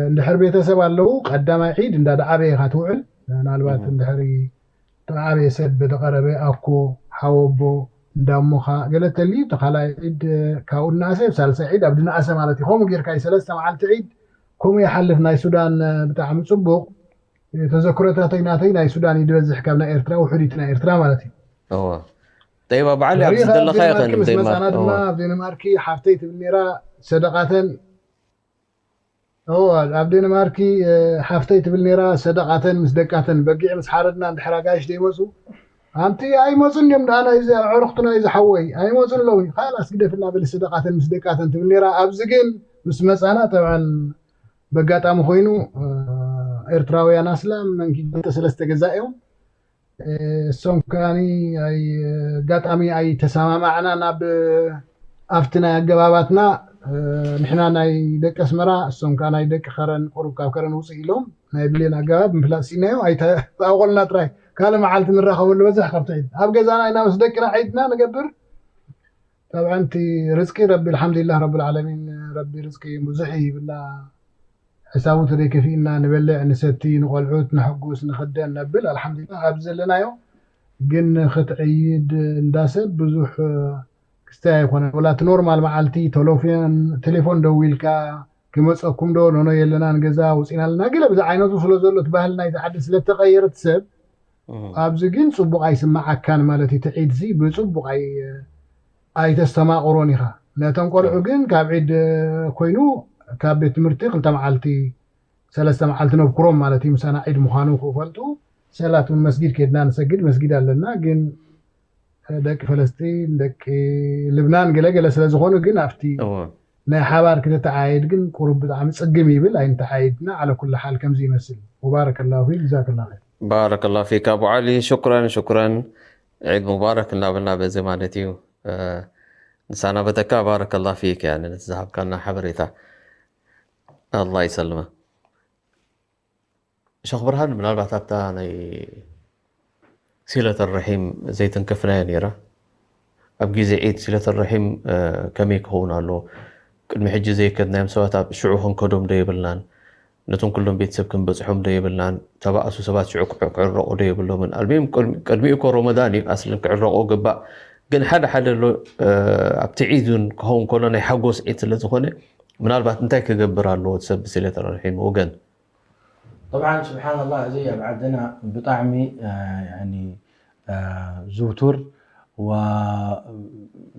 እንድሕር ቤተሰብ ኣለዉ ቀዳማይ ዒድ እንዳ ደዓበየ ኢኻ ትውዕል። ምናልባት እንድሕሪ ተዓበየ ሰብ ብዝቐረበ ኣኮ ሓወቦ እንዳሞኻ ገለ ተልዩ እቲ ካልኣይ ዒድ ካብኡ እናእሰ ሳልሳይ ዒድ ኣብ ድንኣሰ ማለት እዩ። ከምኡ ጌርካ እዩ ሰለስተ መዓልቲ ዒድ ከምኡ ይሓልፍ። ናይ ሱዳን ብጣዕሚ ፅቡቕ ተዘክሮታተይ ናተይ ናይ ሱዳን እዩ ዝበዝሕ ካብ ናይ ኤርትራ ውሑድ እቲ ናይ ኤርትራ ማለት እዩ። እዋ ጠይባ በዓል ኣብዚ ዘለካ ይኸን ምስ መፃና ድማ ኣብ ዴንማርኪ ሓፍተይ ትብል ነራ ሰደቃተን እዋ ኣብ ዴንማርኪ ሓፍተይ ትብል ነራ ሰደቃተን ምስ ደቃተን በጊዕ ምስ ሓረድና እንድሕር ኣጋይሽ ደይመፁ ኣንቲ ኣይመፁን እዮም ደኣ ናይዚ ኣዕሩኽትና እዩ ዝሓወይ ኣይመፁን ኣለዉ ካላስ ግደፍና በሊ ሰደቃተን ምስ ደቃተን ትብል ነራ ኣብዚ ግን ምስ መፃና ተብዓን በጋጣሚ ኮይኑ ኤርትራውያን ኣስላም መንኪ ክልተ ሰለስተ ገዛ እዮም እሶም ከኣኒ ኣጋጣሚ ኣይተሰማማዕና ናብ ኣብቲ ናይ ኣገባባትና ንሕና ናይ ደቂ ኣስመራ እሶም ከዓ ናይ ደቂ ከረን ቁሩብ ካብ ከረን ውፅእ ኢሎም ናይ ብሌን ኣገባብ ምፍላጥ ሲናዮ ኣይተኣቆልና ጥራይ ካልእ መዓልቲ ንራኸበሉ በዝሕ ካብቲ ዒድ ኣብ ገዛና ኢና ምስ ደቅና ዒድና ንገብር ጠብዓ እቲ ርዝቂ ረቢ ኣልሓምዱሊላህ ረብል ዓለሚን ረቢ ርዝቂ ብዙሕ ይህብና ሕሳቡ ተደይከፊእና ንበልዕ ንሰቲ ንቆልዑት ንሕጉስ ንኽደን ነብል ኣልሓምዱሊላህ ኣብዚ ዘለናዮ ግን ክትዕይድ እንዳሰብ ብዙሕ ክስተይ ኣይኮነን ወላ እቲ ኖርማል መዓልቲ ቴሌፎን ቴሌፎን ደዊልካ ክመፀኩም ዶ ኖኖ የለናን ገዛ ውፂና ኣለና ገለ ብዚ ዓይነቱ ስለ ዘሎ እቲ ባህሊ ናይቲ ዓዲ ስለተቀየረ እቲ ሰብ ኣብዚ ግን ፅቡቅ ኣይስማዓካን ማለት እዩ እቲ ዒድ ሲ ብፅቡቅ ኣይ ኣይተስተማቕሮን ኢኻ ነቶም ቆልዑ ግን ካብ ዒድ ኮይኑ ካብ ቤት ትምህርቲ ክልተ መዓልቲ ሰለስተ መዓልቲ ነብኩሮም ማለት እዩ ምሳና ዒድ ምዃኑ ክፈልጡ ሰላት እውን መስጊድ ከድና ንሰግድ መስጊድ ኣለና ግን ደቂ ፈለስጢን ደቂ ልብናን ገለገለ ስለ ዝኾኑ ግን ኣብቲ ናይ ሓባር ክትተዓየድ ግን ቁሩብ ብጣዕሚ ፅግም ይብል ኣይንተዓየድና ዓለ ኩሉ ሓል ከምዚ ይመስል ሙባረከላሁ ፊክ ጀዛከላ ኸይር ባረከላሁ ፊክ ኣቡ ዓሊ ሽኩረን ሽኩረን ዒድ ሙባረክ እናበልና በዚ ማለት እዩ ንሳና በተካ ባረከላ ፊክ ያኒ ነቲ ዝሃብካና ሓበሬታ ኣላ ይሰልመ ሸኽ ብርሃን ምናልባት ኣብታ ናይ ሲለት ርሒም ዘይተንከፍናያ ነይራ ኣብ ግዜ ዒድ ሲለት ርሒም ከመይ ክኸውን ኣለዎ ቅድሚ ሕጂ ዘይከድናዮም ሰባት ኣብ ሽዑ ክንከዶም ዶ የብልናን ነቶም ኩሎም ቤተሰብ ክንበፅሖም ዶ የብልናን ተባእሱ ሰባት ሽዑ ክዕረቑ ዶ የብሎምን ኣልሚም ቅድሚኡ እኮ ሮመዳን እዩ ኣስልን ክዕረቑ ግባእ ግን ሓደ ሓደ ኣሎ ኣብቲ ዒድ እውን ክኸውን ከሎ ናይ ሓጎስ ዒድ ስለ ዝኾነ ምናልባት እንታይ ክገብር ኣለዎ ሰብ ብስለት ረሒም ወገን طبعا سبحان الله እዚ ኣብ ዓድና ብጣዕሚ ዝውቱር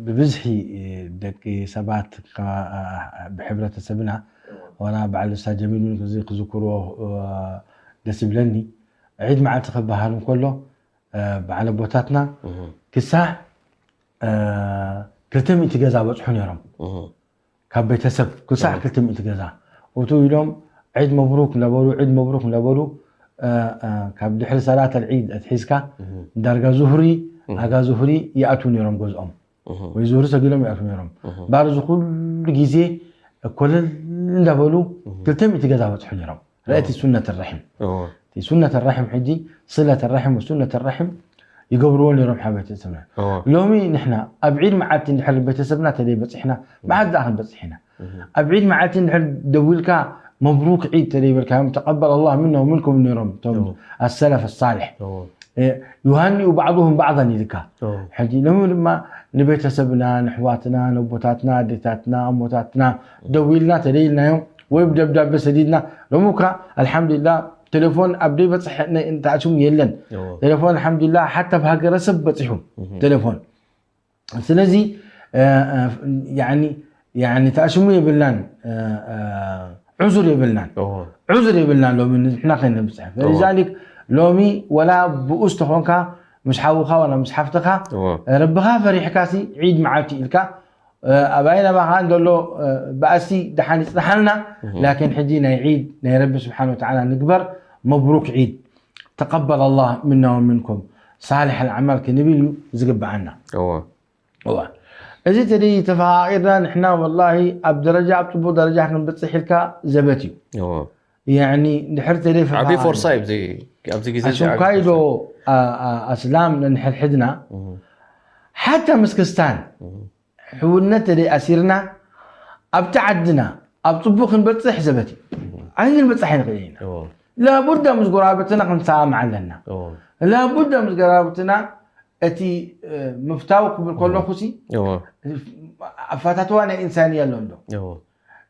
ብብዝሒ ደቂ ሰባት ብሕብረተሰብና ዋላ በዓል ስታ ጀሚሉ እዚ ክዝክርዎ ደስ ይብለኒ ዒድ መዓልቲ ክበሃል እንከሎ በዓል ኣቦታትና ክሳዕ ክልተ ሚእቲ ገዛ በፅሑ ነይሮም ካብ ቤተሰብ ክሳዕ ክልተ ሚእቲ ገዛ እቱ ኢሎም ዒድ መብሩክ ነበሩ ዒድ መብሩክ ነበሩ እ፣ እ፣ ካብ ድሕሪ ሰላት ኣልዒድ ኣትሒዝካ ዳርጋ ዙህሪ፣ ኣጋ ዙህሪ ይኣትዉ ነይሮም ገዝኦም። ወይ ዙህሪ ሰጊዶም ይኣትዉ ነይሮም። ባር እዚ ኩሉ ግዜ ኮለል እንዳበሉ ክልተ ሚእቲ ገዛ በፅሑ ነይሮም። ረእቲ ሱነት ራሒም። እቲ ሱነት ራሒም ሕጂ ስለት ራሒም ወሱነት ራሒም ይገብርዎ ነይሮም ሓበቲ ስምና። ሎሚ ንሕና ኣብ ዒድ መዓልቲ እንድሕር ቤተሰብና ተደይ በፂሕና፣ መዓዝ ደኣ ክንበፅሕ ኢና? ኣብ ዒድ መዓልቲ እንድሕር ደዊልካ መብሩክ ዒድ ተደይ በልካዮም፣ ተቀበል ኣላህ ምና ወምንኩም ነይሮም እቶም ኣሰለፍ ሳልሕ። እ፣ ዩሃኒኡ ባዕዱሁም ባዕዳን ኢልካ። ሕጂ ሎሚ ድማ ንቤተሰብና፣ ንሕዋትና፣ ነቦታትና፣ ኣዴታትና፣ ኣሞታትና ደዊልና ተደይልናዮም ወይ ብደብዳቤ ሰዲድና። ሎሚ እኳ ኣልሓምዱሊላህ ቴሌፎን ኣብ ደይ በፅሕ ነ-፣ እንተኣትዩም የለን። ቴሌፎን ኣልሓምዱሊላህ ሓታ ብሃገረሰብ በፂሑ ቴሌፎን። ስለዚ፣ እ፣ እ፣ ያኒ፣ ያኒ ተኣሽሙ የብልናን፣ እ፣ እ፣ ዑዙር የብልናን። ዑዙር የብልናን ሎሚ ንሕና ከይነብፅሕ። ፈሊዛሊክ ሎሚ ወላ ብኡስ ተኾንካ ምስ ሓውኻ ወላ ምስ ሓፍትኻ ረብኻ ፈሪሕካሲ ዒድ መዓልቲ ኢልካ፣ እ፣ ኣባይ ናባኻ እንተሎ፣ እ፣ ባእሲ ደሓን ይፅናሓልና። ላኪን ሕጂ ናይ ዒድ ናይ ረቢ ስብሓን ወተዓላ ንግበር። መብሩክ ዒድ። ተቀበል ኣላህ ምና ወምንኩም ሳልሕ ኣልዓማል ክንብል እዩ ዝግብኣና። እዋ። እዋ። እዚ ተደይ ተፈቃቂርና ንሕና ወላሂ ኣብ ደረጃ፣ ኣብ ፅቡቅ ደረጃ ክንበፅሕ ኢልካ ዘበት እዩ። እዋ። ያኒ ድሕር ተደይ ዓብዪ ፈፋ ፎርሳ እዩ ኣብዚ፣ ኣብዚ ግዜ እዚ ዓብዪ ኣሽንኳይ ዶ ፎርሳ። ኣ-፣ ኣ-፣ ኣስላም ነንሕድሕድና ሓታ ምስ ክስታን ሕውነት ተደይ ኣሲርና ኣብቲ ዓድና ኣብ ፅቡቅ ክንበፅሕ ዘበት እዩ። ኣይንበፅሕ ኣይንኽእል ኢና። እዎ። ላቡዳ ምስ ጎረባብትና ክንሰማማዕ ኣለና። እዎ። ላቡዳ ምስ ጎረባብትና እቲ፣ እ፣ ምፍታው ክብል ከለኹ ሲ እዎ። ኣፈታትዋ ናይ ኢንሳንያ ኣሎ እንዶ። እዎ።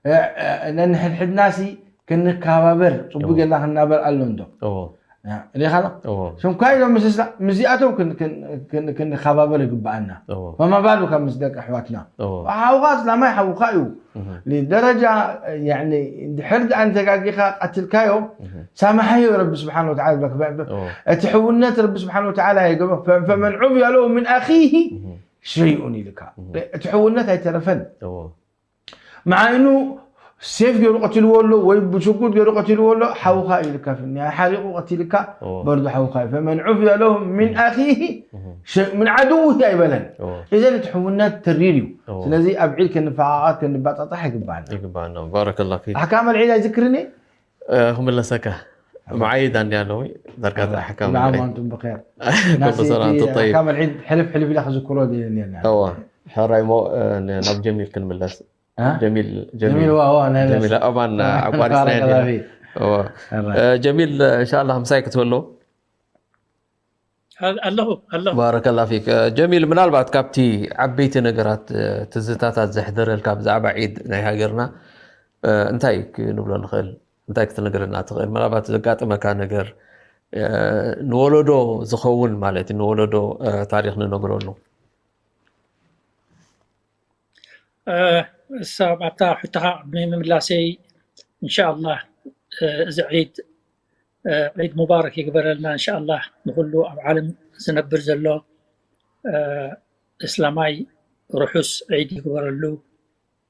እ፣ እ፣ ነንሕድሕድና ሲ ክንከባበር፣ ፅቡቅ እዎ። ጌርና ክንናበር ኣሎ እንዶ። እዎ። ያ፣ ሪኢኻ ዶ? እዎ። ሽንኳይ ኢሎም ምስ እስላ-፣ ምስዚኣቶም ክን-፣ ክን-፣ ክን-፣ ክንከባበር ይግብኣና። እዎ። ፈማ ባሉ ካብ ምስ ደቂ ኣሕዋትና። እዎ። ሓውኻ እስላማይ ሓውኻ እዩ። እህ። ንደረጃ፣ ያኒ፣ ድሕር ደኣ እንተጋጊኻ ቀትልካዮ፣ እህ። ሳምሓዮ ረቢ ስብሓን ወተዓላ። በ-፣ በ-፣ በ-፣ እዎ። እቲ ሕውነት ረቢ ስብሓን ወተዓላ የገበ። ፈ-፣ ፈመን ዑፍየ ለሁ ምን ኣኺሂ እህ። ሸይኡን ኢልካ። እህ። እቲ ሕውነት ኣይተረፈን። እዎ። መዓይኑ ሴፍ ገይሩ ቀቲልዎ ኣሎ ወይ ብሽጉጥ ገይሩ ቀቲልዎ ኣሎ፣ ሓውኻ እዩ ዝካፍል። ሓሪቑ ቀቲልካ እዎ። በርዱ ሓውኻ እዩ። ፈመን ዑፍየ ለሁ ምን ኣኺሂ እህ። ሸይ-፣ ምን ዓድውሂ ኣይበለን። እዎ። እዘን እቲ ሕውነት ተሪር እዩ። እዎ። ስለዚ ኣብ ዒድ ክንፈቓቐር ክንባጣጣሕ ይግባኣና። ይግባኣና። ባረከላሁ ፊክ። ኣሕካም ኣልዒድ ኣይዝክርን እየ። እ፣ ክምለሰካ። መዓይድ ኣንዲ ኣለዊ፣ ዳርጋ ኣሕካም ኩሉ ዓም ኣልዒድ። ወኣንቱም ብኸይር። ኩሉ ናሲ ሰላም እቲ ጠይብ። ኣሕካም ኣልዒድ ሕልፍ ሕልፍ ኢላ ክዝክሮ ደልየኒ ኣላ። እዎ። ሕራይ እሞ፣ እ፣ ን-፣ ናብ ጀሚል ክንምለስ። እ? ጀሚል፣ ጀሚል። ጀሚል፣ ዋ፣ ዋ፣ ናይ ጀሚል፣ ናሲ። ኣባን ኣቋሪፅና ባረከላሁ ኢና። ፊክ። እዎ። ሕራይ። እ፣ ጀሚል፣ እንሻላ ምሳይ ክትህሉ። ኣ-፣ ኣለኹ፣ ኣለኹ። ባረከላ ፊክ። እ፣ ጀሚል፣ ምናልባት ካብቲ ዓበይቲ ነገራት፣ እ፣ ትዝታታት ዘሕደረልካ ብዛዕባ ዒድ ናይ ሃገርና፣ እ፣ እንታይ ክንብሎ ንኽእል? እንታይ ክትነግረና ትኽእል? ምናልባት ዘጋጠመካ ነገር፣ እ፣ ንወለዶ ዝኸውን ማለት እዩ፣ ንወለዶ፣ እ፣ ታሪኽ ንነግረሉ። እ፣ እሳ ኣብታ ሕቶኻ ቅድሚ ምምላሰይ፣ እንሻኣላህ፣ እ፣ እዚ ዒድ፣ እ፣ ዒድ ሙባረክ ይግበረልና። እንሻኣላህ ንኹሉ ኣብ ዓለም ዝነብር ዘሎ፣ እ፣ እስላማይ ርሑስ ዒድ ይግበረሉ።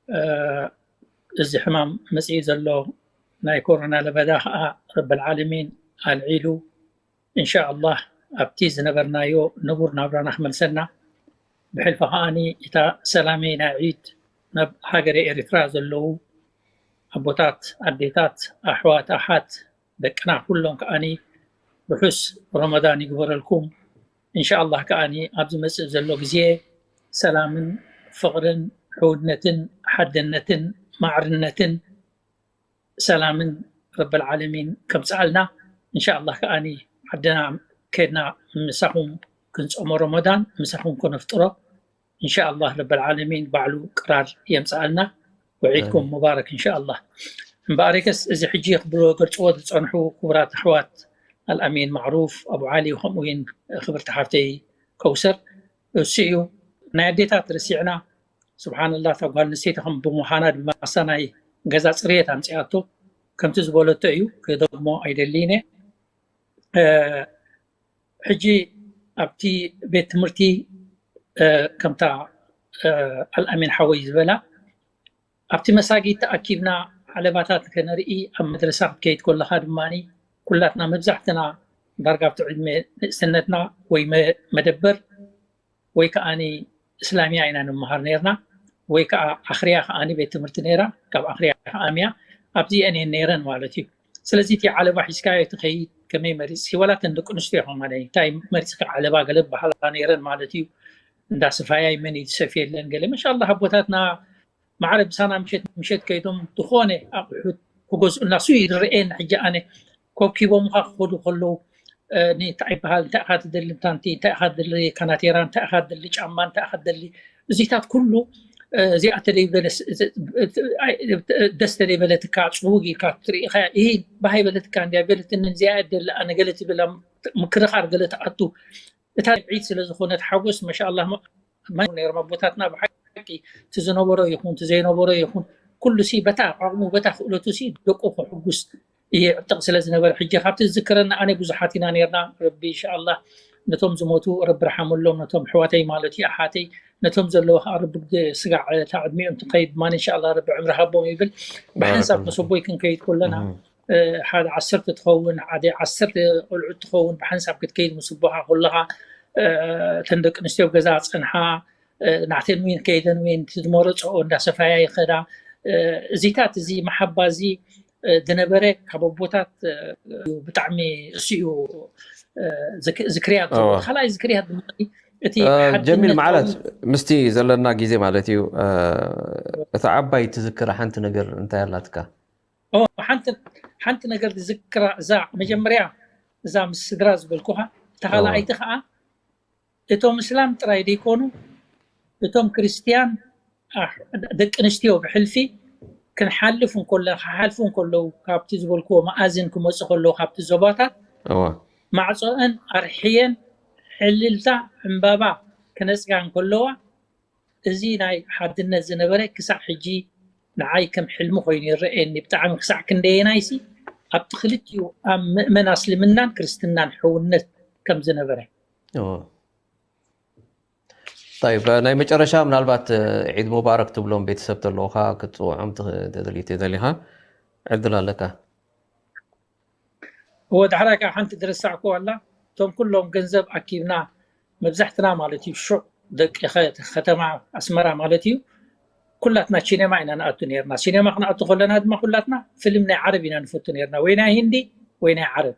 እ፣ እዚ ሕማም መፂኡ ዘሎ ናይ ኮሮና ለበዳ ኸዓ ረበል ዓለሚን ኣልዒሉ፣ እንሻኣላህ ኣብቲ ዝነበርናዮ ንቡር ናብራና ክመልሰና፣ ብሕልፊ ከኣኒ እታ ሰላመይ ናይ ዒድ ናብ ሃገረ ኤርትራ ዘለዉ ኣቦታት፣ ኣዴታት፣ ኣሕዋት፣ ኣሓት፣ ደቅና ኩሎም ከኣኒ ርሑስ ረመዳን ይግበረልኩም። እንሻኣላህ ከኣኒ ኣብ ዝመጽእ ዘሎ ግዜ ሰላምን ፍቕርን ሕውነትን ሓድነትን ማዕርነትን ሰላምን ረበል ዓለሚን ከምጽኣልና። እንሻኣላህ ከኣኒ ዓድና ከድና ምሳኹም ክንጾሞ ረመዳን ምሳኹም ከነፍጥሮ። እንሻኣላህ ረበል ዓለሚን ባዕሉ ቅራር የምጽኣልና። ውዒድኩም ኣሜን። ሙባረክ እንሻኣላህ። እምበኣርከስ እዚ ሕጂ ክብሎ ገልጽዎ ዝጸንሑ ክቡራት ኣሕዋት ኣልኣሚን ማዕሩፍ፣ ኣቡ ዓሊ፣ ከምኡ እውን ክብርቲ ሓፍተይ ከውሰር፣ እሱ እዩ። ናይ ኣዴታት ርሲዕና፣ ስብሓንላህ፣ እታ ጓል ኣንስተይቲ ከም ብምዃና ድማ ኣሳ ናይ ገዛ ጽርየት ኣምጺኣቶ። ከምቲ ዝበለቶ እዩ፣ ክደግሞ ኣይደልይን እየ። እ፣ ሕጂ ኣብቲ ቤት ትምህርቲ፣ እ፣ ከምታ፣ እ፣ ኣልኣሚን ሓወይ ዝበላ፣ ኣብቲ መሳጊድ ተኣኪብና ዓለባታት ከነርኢ ኣብ መድረሳ ክትከይድ ከለኻ ድማ ኩላትና መብዛሕትና ዳርጋ ኣብቲ ዕድመ ንእስነትና ወይ መ- መደበር ወይ ከዓኒ እስላሚያ ኢና ንመሃር ነርና፣ ወይ ከዓ ኣኽርያ ከዓኒ ቤት ትምህርቲ ነይራ፣ ካብ ኣኽርያ ከዓምያ ኣብዚአን እየን ነይረን ማለት እዩ። ስለዚ እቲ ዓለባ ሒዝካዮ ትኸይድ ከመይ መሪፅኪ? ዋላ እተን ደቂ ኣንስትዮ ከማን እንታይ መሪፅካ ዓለባ ገለ በሃላ ነይረን ማለት እዩ። እንዳ ስፋያይ መን እዩ ዝሰፍየለን ገለ። መሻላ ኣቦታትና ማዕረ ብሳና ምሸት ምሸት ከይዶም ዝኾነ ኣቑሑት ክገዝኡልና እሱ ይረኤን። ሕጂ ኣነ ኮብኪቦምኻ ክኸዱ ከለዉ እንታይ ይበሃል እንታይ ኢኻ ትደሊ ታንቲ እንታይ ኢኻ ትደሊ ካናቴራ እንታይ ኢኻ ትደሊ ጫማ እንታይ ኢኻ ትደሊ እዚታት ኩሉ እዚኣ ተደይበለ ደስ ተደይበለትካ ፅውግ ኢልካ ትርኢ ኢኻ ይህ ባሃይ በለትካ እንዲያ በለትኒ እዚኣ ደሊ ኣነ ገለ ትብል ምክርኻር ገለ ትኣቱ እታ ዒድ ስለ ዝኾነት ሓጎስ መሻላ ነይሮም ኣቦታትና ብሓቂ እቲ ዝነበሮ ይኹን እቲ ዘይነበሮ ይኹን ኩሉ ሲ በታ ዓቕሙ በታ ክእለቱ ሲ ደቁ ከሕጉስ ይዕጥቕ ስለ ዝነበረ ሕጂ ካብቲ ዝዝክረና ኣነ ብዙሓት ኢና ነርና ረቢ እንሻላ ነቶም ዝሞቱ ረቢ ርሓመሎም ነቶም ኣሕዋተይ ማለት እዩ ኣሓተይ ነቶም ዘለዉ ከዓ ረቢ ስጋዕ እታ ዕድሚኦም ትኸይድ ማን እንሻላ ረቢ ዕምሪ ሃቦም ይብል ብሓንሳብ መሰቦይ ክንከይድ ከለና ሓደ ዓሰርተ ትኸውን ሓደ ዓሰርተ ቆልዑ ትኸውን ብሓንሳብ ክትከይድ ምስ ኣቦኻ ከለኻ እተን ደቂ ኣንስትዮ ኣብ ገዛ ፀንሓ ናዕተን ዊን ከይደን ዊን ዝመረፅኦ እንዳሰፋያ ይኸዳ እዚታት እዚ መሓባ እዚ ዝነበረ ካብ ኣቦታት ብጣዕሚ እሱ እዩ ዝክርያት ካልኣይ ዝክርያት ድማ እቲ ጀሚል ማለት ምስቲ ዘለና ግዜ ማለት እዩ እቲ ዓባይ ትዝክር ሓንቲ ነገር እንታይ ኣላትካ ሓንቲ ነገር ዝክራ እዛ መጀመርያ እዛ ምስ ስድራ ዝበልኩኻ ተኻልኣይቲ ከዓ እቶም እስላም ጥራይ ደይኮኑ እቶም ክርስትያን ደቂ ኣንስትዮ ብሕልፊ ክንሓልፍ እንኮለ ክሓልፉ እንከለዉ ካብቲ ዝበልክዎ መኣዝን ክመፁ ከለዉ ካብቲ ዞባታት ማዕፆአን ኣርሕየን ሕልልታ ዕምባባ ክነፅጋ እንከለዋ እዚ ናይ ሓድነት ዝነበረ ክሳዕ ሕጂ ንዓይ ከም ሕልሚ ኮይኑ ይረኣየኒ ብጣዕሚ ክሳዕ ክንደየናይሲ ኣብቲ ክልቲኡ ኣብ ምእመን ኣስልምናን ክርስትናን ሕውነት ከም ዝነበረ طيب ናይ መጨረሻ ምናልባት ዒድ ሙባረክ ትብሎም ቤተሰብ ተለውካ ክትፅውዖም ተደሊተ ደሊካ ዕድል ኣለካ እወ ዳሕራይ ከዓ ሓንቲ ዝረሳዕኩ ኣላ እቶም ኩሎም ገንዘብ ኣኪብና መብዛሕትና ማለት እዩ ሹዕ ደቂ ከተማ ኣስመራ ማለት እዩ ኩላትና ቺነማ ኢና ንኣቱ ነርና ሲነማ ክንኣቱ ከለና ድማ ኩላትና ፍልም ናይ ዓረብ ኢና ንፈቱ ነርና ወይ ናይ ሂንዲ ወይ ናይ ዓረብ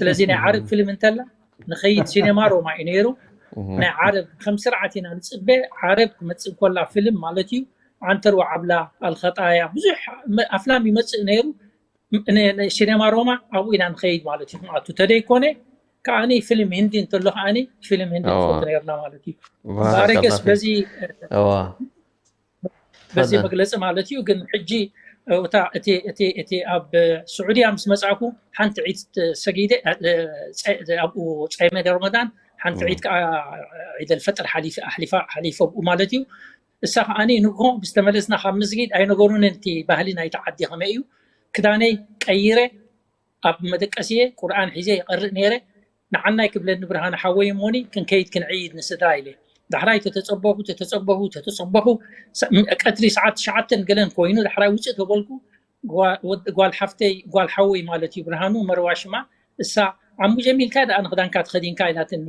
ስለዚ ናይ ዓረብ ፍልም እንተላ ንኸይድ ሲነማ ሮማ እዩ ነይሩ ናይ ዓረብ ከም ስርዓት ኢና ንፅበ ዓረብ ክመፅእ ከላ ፍልም ማለት እዩ ዓንተር ወዓብላ ኣልኸጣያ ብዙሕ ኣፍላም ይመፅእ ነይሩ ሲነማ ሮማ ኣብኡ ኢና ንኸይድ ማለት እዩ ክንኣቱ ተደይኮነ ከዓኒ ፍልም ህንዲ እንተሎ ከዓኒ ፍልም ህንዲ ንፈቱ ነርና ማለት እዩ ባረገስ በዚ በዚ መግለፂ ማለት እዩ ግን ሕጂ እታ እቲ እቲ እቲ ኣብ ስዑድያ ምስ መጻእኩ ሓንቲ ዒድ ሰጊደ ኣብኡ ጸይመ ረመዳን ሓንቲ ዒድ ከዓ ዒድ ኣልፈጥር ሓሊፈ ኣብኡ ማለት እዩ እሳ ከዓኒ ንግሆ ብዝተመለስና ካብ መስጊድ ኣይነገሩንን እቲ ባህሊ ናይቲ ዓዲ ከመይ እዩ ክዳነይ ቀይረ ኣብ መደቀስየ ቁርኣን ሒዘ ይቐርእ ነይረ ንዓናይ ክብለኒ ብርሃነ ሓወይ እሞኒ ክንከይድ ክንዕይድ ንስድራ ኢለ ዳሕራይ ተተፀበኹ ተተፀበኹ ተተፀበኹ ቀትሪ ሰዓት ትሽዓተን ገለን ኮይኑ ዳሕራይ ውፅእ ተበልኩ ጓል ሓፍተይ ጓል ሓወይ ማለት እዩ ብርሃኑ መርዋ ሽማ እሳ ዓሙ ጀሚልካ ደኣ ንክዳንካ ተኸዲንካ ኢላትኒ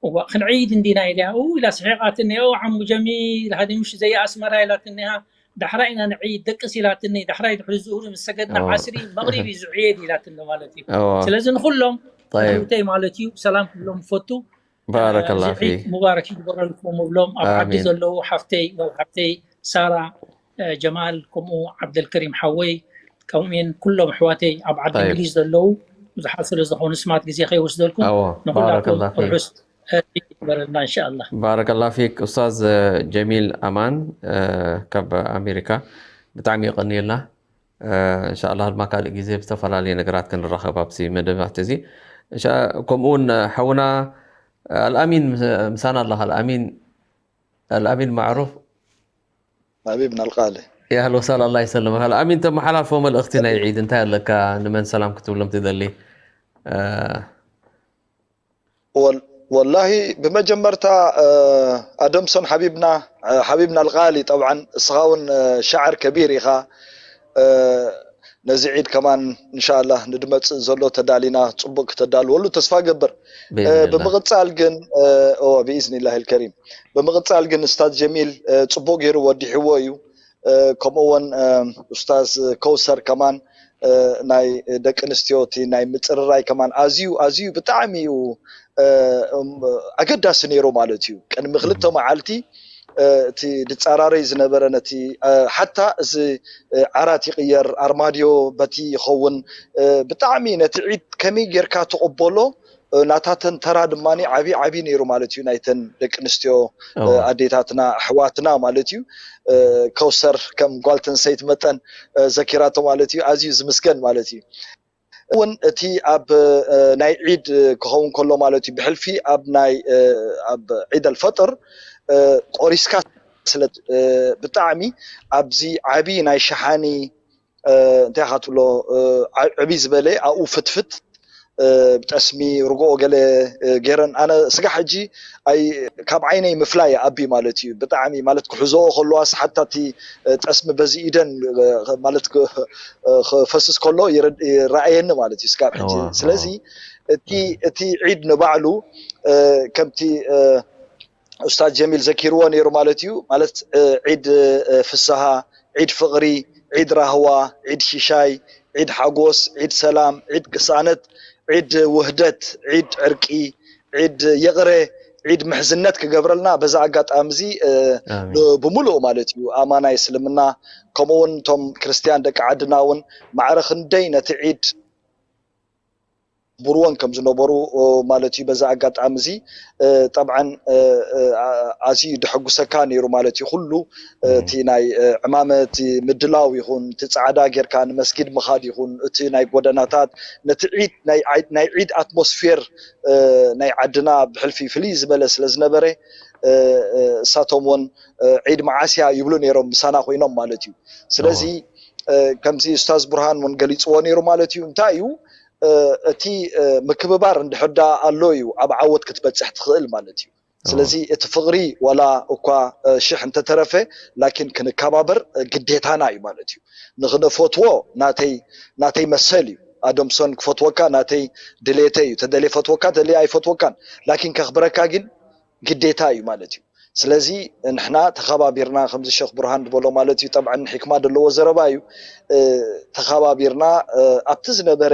እዋ ክንዕይድ እንዲና ኢለያ እው ኢላ ስሒቓትኒ እው ዓሙ ጀሚል ሃዲ ምሽ ዘይ ኣስመራ ኢላትኒ እያ ዳሕራይ ኢና ንዕይድ ደቅስ ኢላትኒ ዳሕራይ ድሕሪ ዙሁሪ ምስ ሰገድና ዓስሪ መቕሪብ እዩ ዝዕየድ ኢላትኒ ማለት እዩ ስለዚ ንኩሎም ሕውተይ ማለት እዩ ሰላም ክብሎም ፈቱ ባረከላ ፊክ ሙባረክ ይግበረልኩም እብሎም ኣብ ዓዲ ዘለዉ ሓፍተይ ጓል ሓፍተይ ሳራ ጀማል ከምኡ ዓብደልከሪም ሓወይ ከምኡን ኩሎም ኣሕዋተይ ኣብ ዓዲ እንግሊዝ ዘለዉ ብዙሓት ስለ ዝኾኑ ስማት ግዜ ከይወስደልኩም ንኩላኩም ርሑስ ይግበረልና እንሻኣላ ባረከላ ፊክ ኡስታዝ ጀሚል ኣማን ካብ ኣሜሪካ ብጣዕሚ የቀንየልና እንሻላ ድማ ካልእ ግዜ ብዝተፈላለየ ነገራት ክንራኸብ ኣብዚ መደባት እዚ ከምኡውን ሓውና ኣልኣሚን ምሳና ኣለኻ ኣልኣሚን ኣልኣሚን ማዕሩፍ حبيبنا الغالي يا اهلا وسهلا الله يسلمك الامين تم حلال فوم الاختي ناي عيد انت لك نمن سلام كتب لهم تدلي آه ወላሂ ብመጀመርታ ኣደምሶን ሓቢብና ሓቢብና ኣልቃሊ ጠብዓን እስኻ እውን ሻዕር ከቢር ኢኻ ነዚ ዒድ ከማን እንሻላ ንድመፅእ ዘሎ ተዳሊና ፅቡቅ ክተዳልወሉ ተስፋ ገብር። ብምቕፃል ግን ብኢዝኒላህ ልከሪም ብምቕፃል ግን እስታዝ ጀሚል ፅቡቅ ገይሩ ወዲሕዎ እዩ። ከምኡ እውን ኡስታዝ ከውሰር ከማን ናይ ደቂ ኣንስትዮ እቲ ናይ ምፅርራይ ከማን ኣዝዩ ኣዝዩ ብጣዕሚ እዩ ኣገዳሲ ነይሩ ማለት እዩ። ቅድሚ ክልተ መዓልቲ እቲ ድፃራረይ ዝነበረ ነቲ ሓታ እዚ ዓራት ይቅየር ኣርማድዮ በቲ ይኸውን ብጣዕሚ ነቲ ዒድ ከመይ ጌርካ ትቕበሎ ናታተን ተራ ድማ ዓብዪ ዓብዪ ነይሩ ማለት እዩ። ናይተን ደቂ ኣንስትዮ ኣዴታትና ኣሕዋትና ማለት እዩ። ከውሰር ከም ጓል ተንሰይቲ መጠን ዘኪራቶ ማለት እዩ። ኣዝዩ ዝምስገን ማለት እዩ። እውን እቲ ኣብ ናይ ዒድ ክኸውን ከሎ ማለት እዩ ብሕልፊ ኣብ ናይ ኣብ ዒድ ኣልፈጥር ቆሪስካ ስለ ብጣዕሚ ኣብዚ ዓብዪ ናይ ሸሓኒ እንታይ ኢኻ ትብሎ ዕብይ ዝበለ ኣብኡ ፍትፍት ብጠስሚ ርግኦ ገለ ገይረን ኣነ ስጋ ሕጂ ኣይ ካብ ዓይነይ ምፍላይ ኣቢ ማለት እዩ። ብጣዕሚ ማለት ክሕዝኦ ከለዋስ ሓታ እቲ ጠስሚ በዚ ኢደን ማለት ክፈስስ ከሎ ይረኣየኒ ማለት እዩ ስጋብ ሕጂ። ስለዚ እቲ እቲ ዒድ ንባዕሉ ከምቲ ኡስታዝ ጀሚል ዘኪርዎ ነይሩ ማለት እዩ። ማለት ዒድ ፍስሃ፣ ዒድ ፍቕሪ፣ ዒድ ራህዋ፣ ዒድ ሽሻይ፣ ዒድ ሓጎስ፣ ዒድ ሰላም፣ ዒድ ቅሳነት፣ ዒድ ውህደት፣ ዒድ ዕርቂ፣ ዒድ ይቕረ፣ ዒድ ምሕዝነት ክገብረልና በዛ ኣጋጣሚ እዚ ብምሉእ ማለት እዩ ኣማናይ እስልምና ከምኡ እውን እቶም ክርስትያን ደቂ ዓድና እውን ማዕረ ክንደይ ነቲ ዒድ ብርወን ከም ዝነበሩ ማለት እዩ። በዛ ኣጋጣሚ እዚ ጠብዓን ኣዝዩ ደሐጉሰካ ነይሩ ማለት እዩ። ኩሉ እቲ ናይ ዕማመ እቲ ምድላው ይኹን እቲ ፃዕዳ ጌርካ ንመስጊድ ምኻድ ይኹን እቲ ናይ ጎደናታት ነቲ ዒድ ናይ ዒድ ኣትሞስፌር ናይ ዓድና ብሕልፊ ፍልይ ዝበለ ስለ ዝነበረ እሳቶም እውን ዒድ መዓስያ ይብሉ ነይሮም ምሳና ኮይኖም ማለት እዩ። ስለዚ ከምዚ ኡስታዝ ቡርሃን እውን ገሊፅዎ ነይሩ ማለት እዩ። እንታይ እዩ እቲ ምክብባር እንድሕር ዳ ኣሎ እዩ ኣብ ዓወት ክትበፅሕ ትኽእል ማለት እዩ። ስለዚ እቲ ፍቕሪ ዋላ እኳ ሽሕ እንተተረፈ ላኪን ክንከባበር ግዴታና እዩ ማለት እዩ። ንክነፈትዎ ናተይ ናተይ መሰል እዩ። ኣዶምሶን ክፈትወካ ናተይ ድሌተ እዩ። ተደልየ ፈትወካ ተደልየ ኣይፈትወካን ላኪን ከኽብረካ ግን ግዴታ እዩ ማለት እዩ። ስለዚ ንሕና ተኸባቢርና ከምዚ ሸኽ ብርሃን ዝበሎ ማለት እዩ። ጠብዓን ሕክማ ዘለዎ ዘረባ እዩ። ተኸባቢርና ኣብቲ ዝነበረ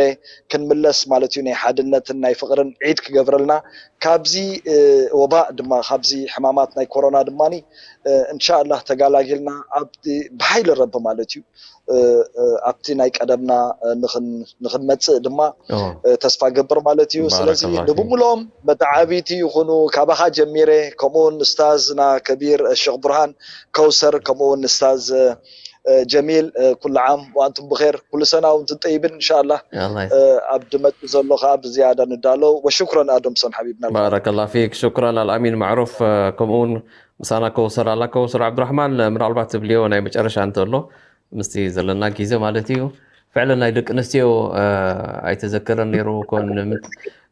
ክንምለስ ማለት እዩ። ናይ ሓድነትን ናይ ፍቕርን ዒድ ክገብረልና ካብዚ ወባእ ድማ ካብዚ ሕማማት ናይ ኮሮና ድማ እንሻላህ ተጋላጊልና ኣብ ብሓይሊ ረቢ ማለት እዩ ኣብቲ ናይ ቀደምና ንክንመፅእ ድማ ተስፋ ገብር ማለት እዩ። ስለዚ ንብሙሎም መተዓቢቲ ይኹኑ ካባኻ ጀሚረ ከምኡውን እስታዝና ከቢር ሸክ ብርሃን ከውሰር ከምኡውን እስታዝ ጀሚል ኩሉ ዓም ወኣንቱም ብኸር ኩሉ ሰና እውን ትንጠይብን እንሻላ ኣብ ድመፅ ዘሎ ከዓ ብዝያዳ ንዳሎ ወሽኩረን ኣዶምሶን ሓቢብና። ባረከላ ፊክ ሽኩረን ኣልኣሚን ማዕሩፍ ከምኡውን ምሳና ከውሰር ኣላ ከውሰር ዓብዱራሕማን ምናልባት ትብልዮ ናይ መጨረሻ እንተሎ ምስቲ ዘለና ግዜ ማለት እዩ። ፍዕለን ናይ ደቂ ኣንስትዮ ኣይተዘከረን ነይሩ ኮን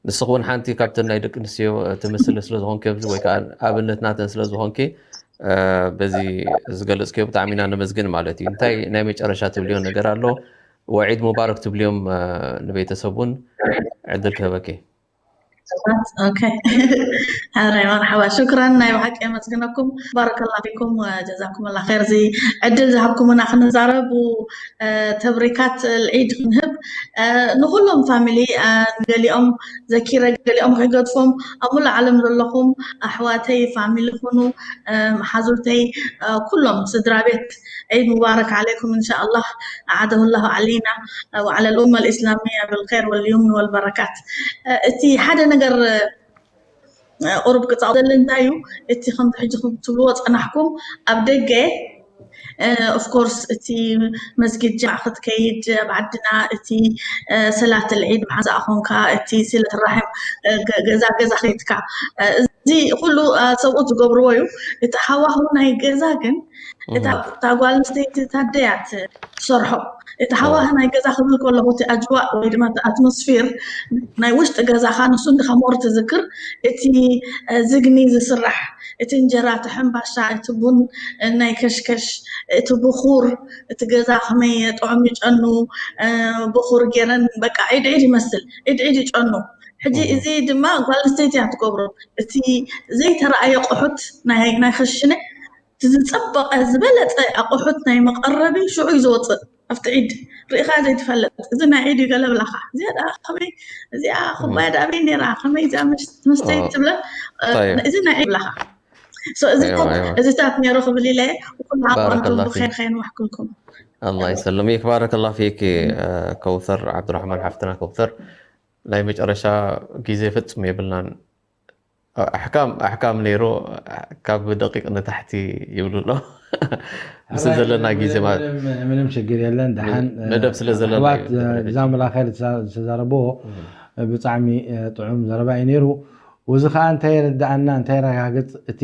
ንስኽ እውን ሓንቲ ካብተን ናይ ደቂ ኣንስትዮ ትምስሊ ስለዝኾንኪ ኣብዚ ወይ ከዓ ኣብነት ናተን ስለዝኾንኪ በዚ ዝገለፅክዮ ብጣዕሚ ኢና ነመስግን ማለት እዩ። እንታይ ናይ መጨረሻ ትብልዮ ነገር ኣሎ? ወዒድ ሙባረክ ትብልዮም ንቤተሰብ እውን ዕድል ክህበኪ። ሕራይ መርሓባ ሽክራን ናይ ብሓቂ የመስግነኩም ባረከላ ፊኩም ጀዛኩም ላ ር እዚ ዕድል ዝሃብኩምና ክንዛረብ ተብሪካት ልዒድ ክንህብ ንኩሎም ፋሚሊ ገሊኦም ዘኪረ ገሊኦም ክገድፎም ኣብ ሙሉ ዓለም ዘለኹም ኣሕዋተይ ፋሚሊ ኩኑ መሓዙተይ ኩሎም ስድራ ቤት ዒድ ሙባረክ ዓለይኩም እንሻ ኣላህ ኣዓደሁ ላሁ ዓለይና ወዓለ ልኡመ ልእስላሚያ ብልከይር ወልዩምን ወልበረካት እቲ ሓደ ነገር ቁሩብ ክፃቕ ዘለ እንታይ እዩ እቲ ከምዚ ሕጂ ትብልዎ ፀናሕኩም ኣብ ደገ ኦፍኮርስ እቲ መስጊድ ጅምዓ ክትከይድ ኣብ ዓድና እቲ ሰላት ልዒድ መሓዛኣ ኮንካ እቲ ስለት ራሕም ገዛ ገዛ ከይድካ እዚ ኩሉ ሰብኡት ዝገብርዎ እዩ እቲ ሃዋህው ናይ ገዛ ግን እታ እታ ጓል ኣንስተይቲ እታ ኣደያ ትሰርሖ። እቲ ሃዋህ ናይ ገዛ ክብል ከለኹ፣ እቲ ኣጅዋእ ወይ ድማ እቲ ኣትሞስፌር ናይ ውሽጢ ገዛኻ፣ ንሱ እንዲኻ ሞር ትዝክር። እቲ ዝግኒ ዝስራሕ፣ እቲ እንጀራ፣ እቲ ሕምባሻ፣ እቲ ቡን፣ ናይ ከሽከሽ፣ እቲ ብኹር፣ እቲ ገዛ ከመይ ጥዑም ይጨኑ፣ ብኹር ገይረን፣ በቃ ዒድ ዒድ ይመስል፣ ዒድ ዒድ ይጨኑ። ሕጂ እዚ ድማ ጓል ኣንስተይቲ እያ ትገብሮ። እቲ ዘይተረኣየ ኣቑሑት ናይ ናይ ክሽነ፣ እቲ ዝጸበቐ ዝበለጸ ኣቑሑት ናይ መቐረቢ ሽዑ እዩ ዝወጽእ። ኣብቲ ዒድ ርኢኻ ዘይትፈልጥ፣ እዚ ናይ ዒድ እዩ ገለ ብላኻ። እዚኣ ደኣ ከመይ፣ እዚኣ ኩባያ ደኣ ኣበይ ነይራ? ከመይ እዚኣ መስ- መስተይ ትብለን? እዚ ናይ ዒድ ብላኻ። እዚታት ነይሩ ክብል ኢለ። ኩሉ ዓቕባንኩም ብኸይር ከየንዋሕኩልኩም። الله يسلمك، بارك الله فيك. ከውሰር ዓብዱራሕማን ሓፍትና ከውሰር፣ ናይ መጨረሻ ግዜ ፍጹም የብልናን። ኣሕካም ኣሕካም ነይሩ፣ ካብ ደቂቕ ንታሕቲ ይብሉ ኣሎ። ምስ ዘለና ግዜ ማለት ምንም ችግር የለን። ደሓን መደብ ስለ ዘለና ዛምላኸ ዝተዛረብዎ ብጣዕሚ ጥዑም ዘረባ እዩ ነይሩ። እዚ ከዓ እንታይ የረዳኣና፣ እንታይ የረጋግፅ፣ እቲ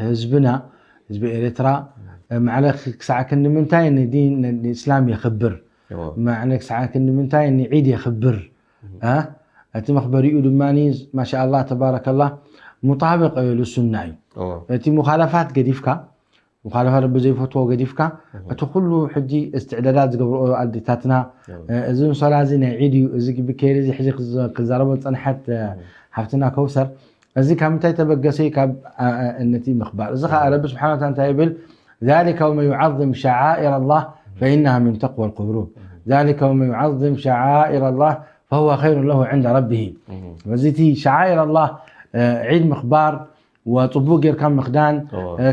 ህዝብና፣ ህዝቢ ኤርትራ ማዕለ ክሳዕ ክንዲ ምንታይ ንዲን ንእስላም የኽብር፣ ማዕለ ክሳዕ ክንዲ ምንታይ ንዒድ የኽብር። እቲ መኽበሪኡ ድማ ማሻኣላ ተባረከላ ሙጣብቅ ልሱና እዩ። እቲ ሙኻለፋት ገዲፍካ፣ ሙኻለፋት ረቢ ዘይፈትዎ ገዲፍካ፣ እቲ ኩሉ ሕጂ እስትዕዳዳት ዝገብርኦ ኣዴታትና፣ እዚ ምሶላ እዚ ናይ ዒድ እዩ፣ እዚ ብከይሪ እዚ ሕዚ ክዛረቦ ዝፀንሐት ሓፍትና ከውሰር፣ እዚ ካብ ምንታይ ተበገሰ እዩ? ካብ ነቲ ምኽባር። እዚ ከዓ ረቢ ስብሓን ወተዓላ እንታይ ይብል? ذلك ومن يعظم شعائر الله فإنها من تقوى القلوب. ذلك ومن يعظم شعائر الله فهو خير له عند ربه. እዚ እቲ ሸዓኢር ኣላህ ዒድ ምኽባር ወፅቡቅ ጌርካ ምኽዳን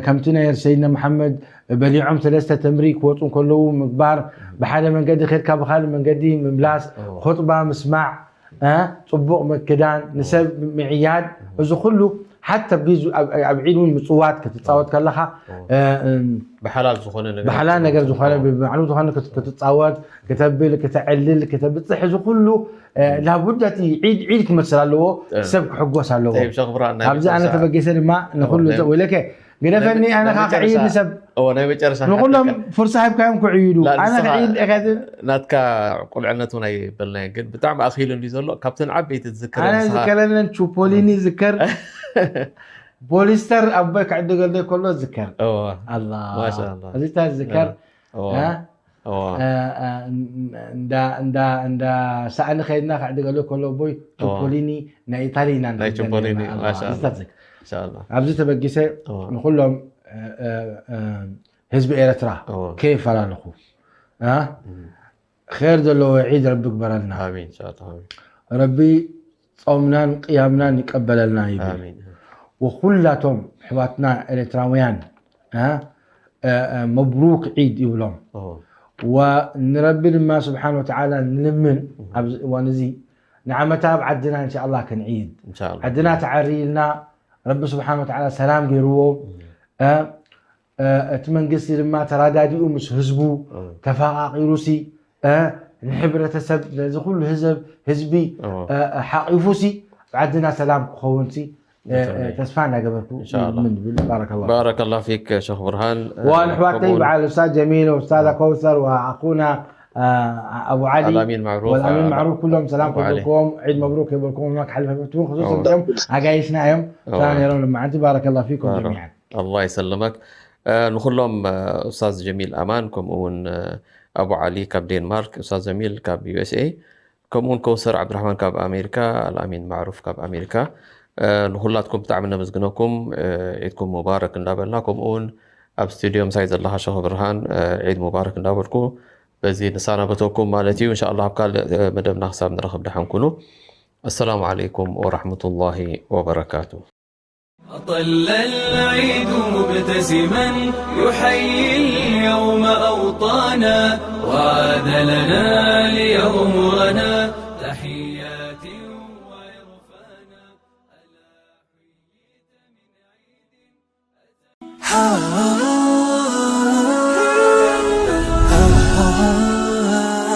ከምቲ ናይ ሰይድና መሓመድ በሊዖም ሰለስተ ተምሪ ክወፁ ከለዉ ምግባር፣ ብሓደ መንገዲ ኬድካ ብካልእ መንገዲ ምምላስ፣ ኹጥባ ምስማዕ፣ ፅቡቅ ምክዳን፣ ንሰብ ምዕያድ፣ እዚ ኩሉ ሓታ ኣብ ዒድ እውን ምፅዋት ክትፃወት ከለካ ብሓላል ነገር ዝኾነ ብባዕሉ ዝኾነ ክትፃወት፣ ክተብል፣ ክተዕልል፣ ክተብፅሕ፣ እዚ ኩሉ ላቡዳ እቲ ዒድ ዒድ ክመስል ኣለዎ፣ ሰብ ክሕጎስ ኣለዎ። ኣብዚ ኣነ ተበጊሰ ድማ ንኩሉ ወይለከ ግደፈኒ፣ ኣነ ከዓ ክዕይድ ንሰብ ንኩሎም ፍርሳ ሂብካዮም ክዕይዱ፣ ኣነ ክዕይድ እከትል ናትካ ቁልዕነት እውን ኣይበልናዮ፣ ግን ብጣዕሚ ኣኽኢሉ እንዲ ዘሎ ካብተን ዓበይቲ ትዝክር ኣነ ዝከለለን ቹፖሊኒ ዝከር ፖሊስተር ኣቦይ ክዕድገለይ ከሎ ዝከር ኣላ እዚታት ዝከር እንዳ ሳእኒ ከይድና ክዕድገለይ ከሎ ኣቦይ ቹፖሊኒ ናይ ኢታሊ ኢና ኣብዚ ተበጊሰ ንኩሎም ህዝቢ ኤረትራ ከይፈላለኹ ር ዘለዎ ዒድ ረቢ ግበረልና። ረቢ ጾምናን ቅያምናን ይቀበለልና ይብል። ወኩላቶም ኣሕዋትና ኤረትራውያን መብሩክ ዒድ ይብሎም። ንረቢ ድማ ስብሓን ወተዓላ ንልምን ኣብዚ እዋን እዚ ንዓመታ ኣብ ዓድና እንሻ ኣላህ ክንዒድ። ዓድና ተዓርይልና ረቢ ስብሓን ወተዓላ ሰላም ገይርዎ እቲ መንግስቲ ድማ ተራዳዲኡ ምስ ህዝቡ ተፋቃቂሩሲ ንሕብረተሰብ ነዚ ኩሉ ህዘብ ህዝቢ ሓቂፉሲ ዓድና ሰላም ክኸውንሲ ተስፋ እናገበርኩ ምን ብል ባረከላ ባረከላ ፊክ ሸኽ ብርሃን ዋን ኣሕዋተይ በዓል ኡስታዝ ጀሚል ኡስታዝ ከውሰር ወኣኹና ኣቡ ዓሊ ኣልኣሚን ማዕሩፍ ወልኣሚን ማዕሩፍ ኩሎም ሰላም ክብልኩም ዒድ መብሩክ ይብልኩም ክሓልፈ ፍትውን ክሱስ እንዲኦም ኣጋይሽና እዮም ሰላም ነይሮም ልማዓንቲ ባረከላ ፊኩም ጀሚዓን ኣላህ ይሰልመክ ንኩሎም ኡስታዝ ጀሚል ኣማን ከምኡ እውን ኣቡ ዓሊ ካብ ዴንማርክ ኡስታዝ ጀሚል ካብ ዩ ኤስ ኤ ከምኡ እውን ከውሰር ዓብድራሕማን ካብ ኣሜሪካ ኣልኣሚን ማዕሩፍ ካብ ኣሜሪካ ንኩላትኩም ብጣዕሚ ነመስግነኩም ዒድኩም ሙባረክ እንዳበልና ከምኡ እውን ኣብ ስቱድዮ ምሳይ ዘለኻ ሸኽ ብርሃን ዒድ ሙባረክ እንዳበልኩ በዚ ንሰናበተኩም ማለት እዩ እንሻ ኣላህ ኣብ ካልእ መደብና ክሳብ ንረኽብ ደሓን ኩኑ ኣሰላሙ ዓለይኩም ወራሕመቱላሂ ወበረካቱ أطل العيد مبتسما يحيي اليوم أوطانا وعاد لنا ليغمرنا تحيات وعرفانا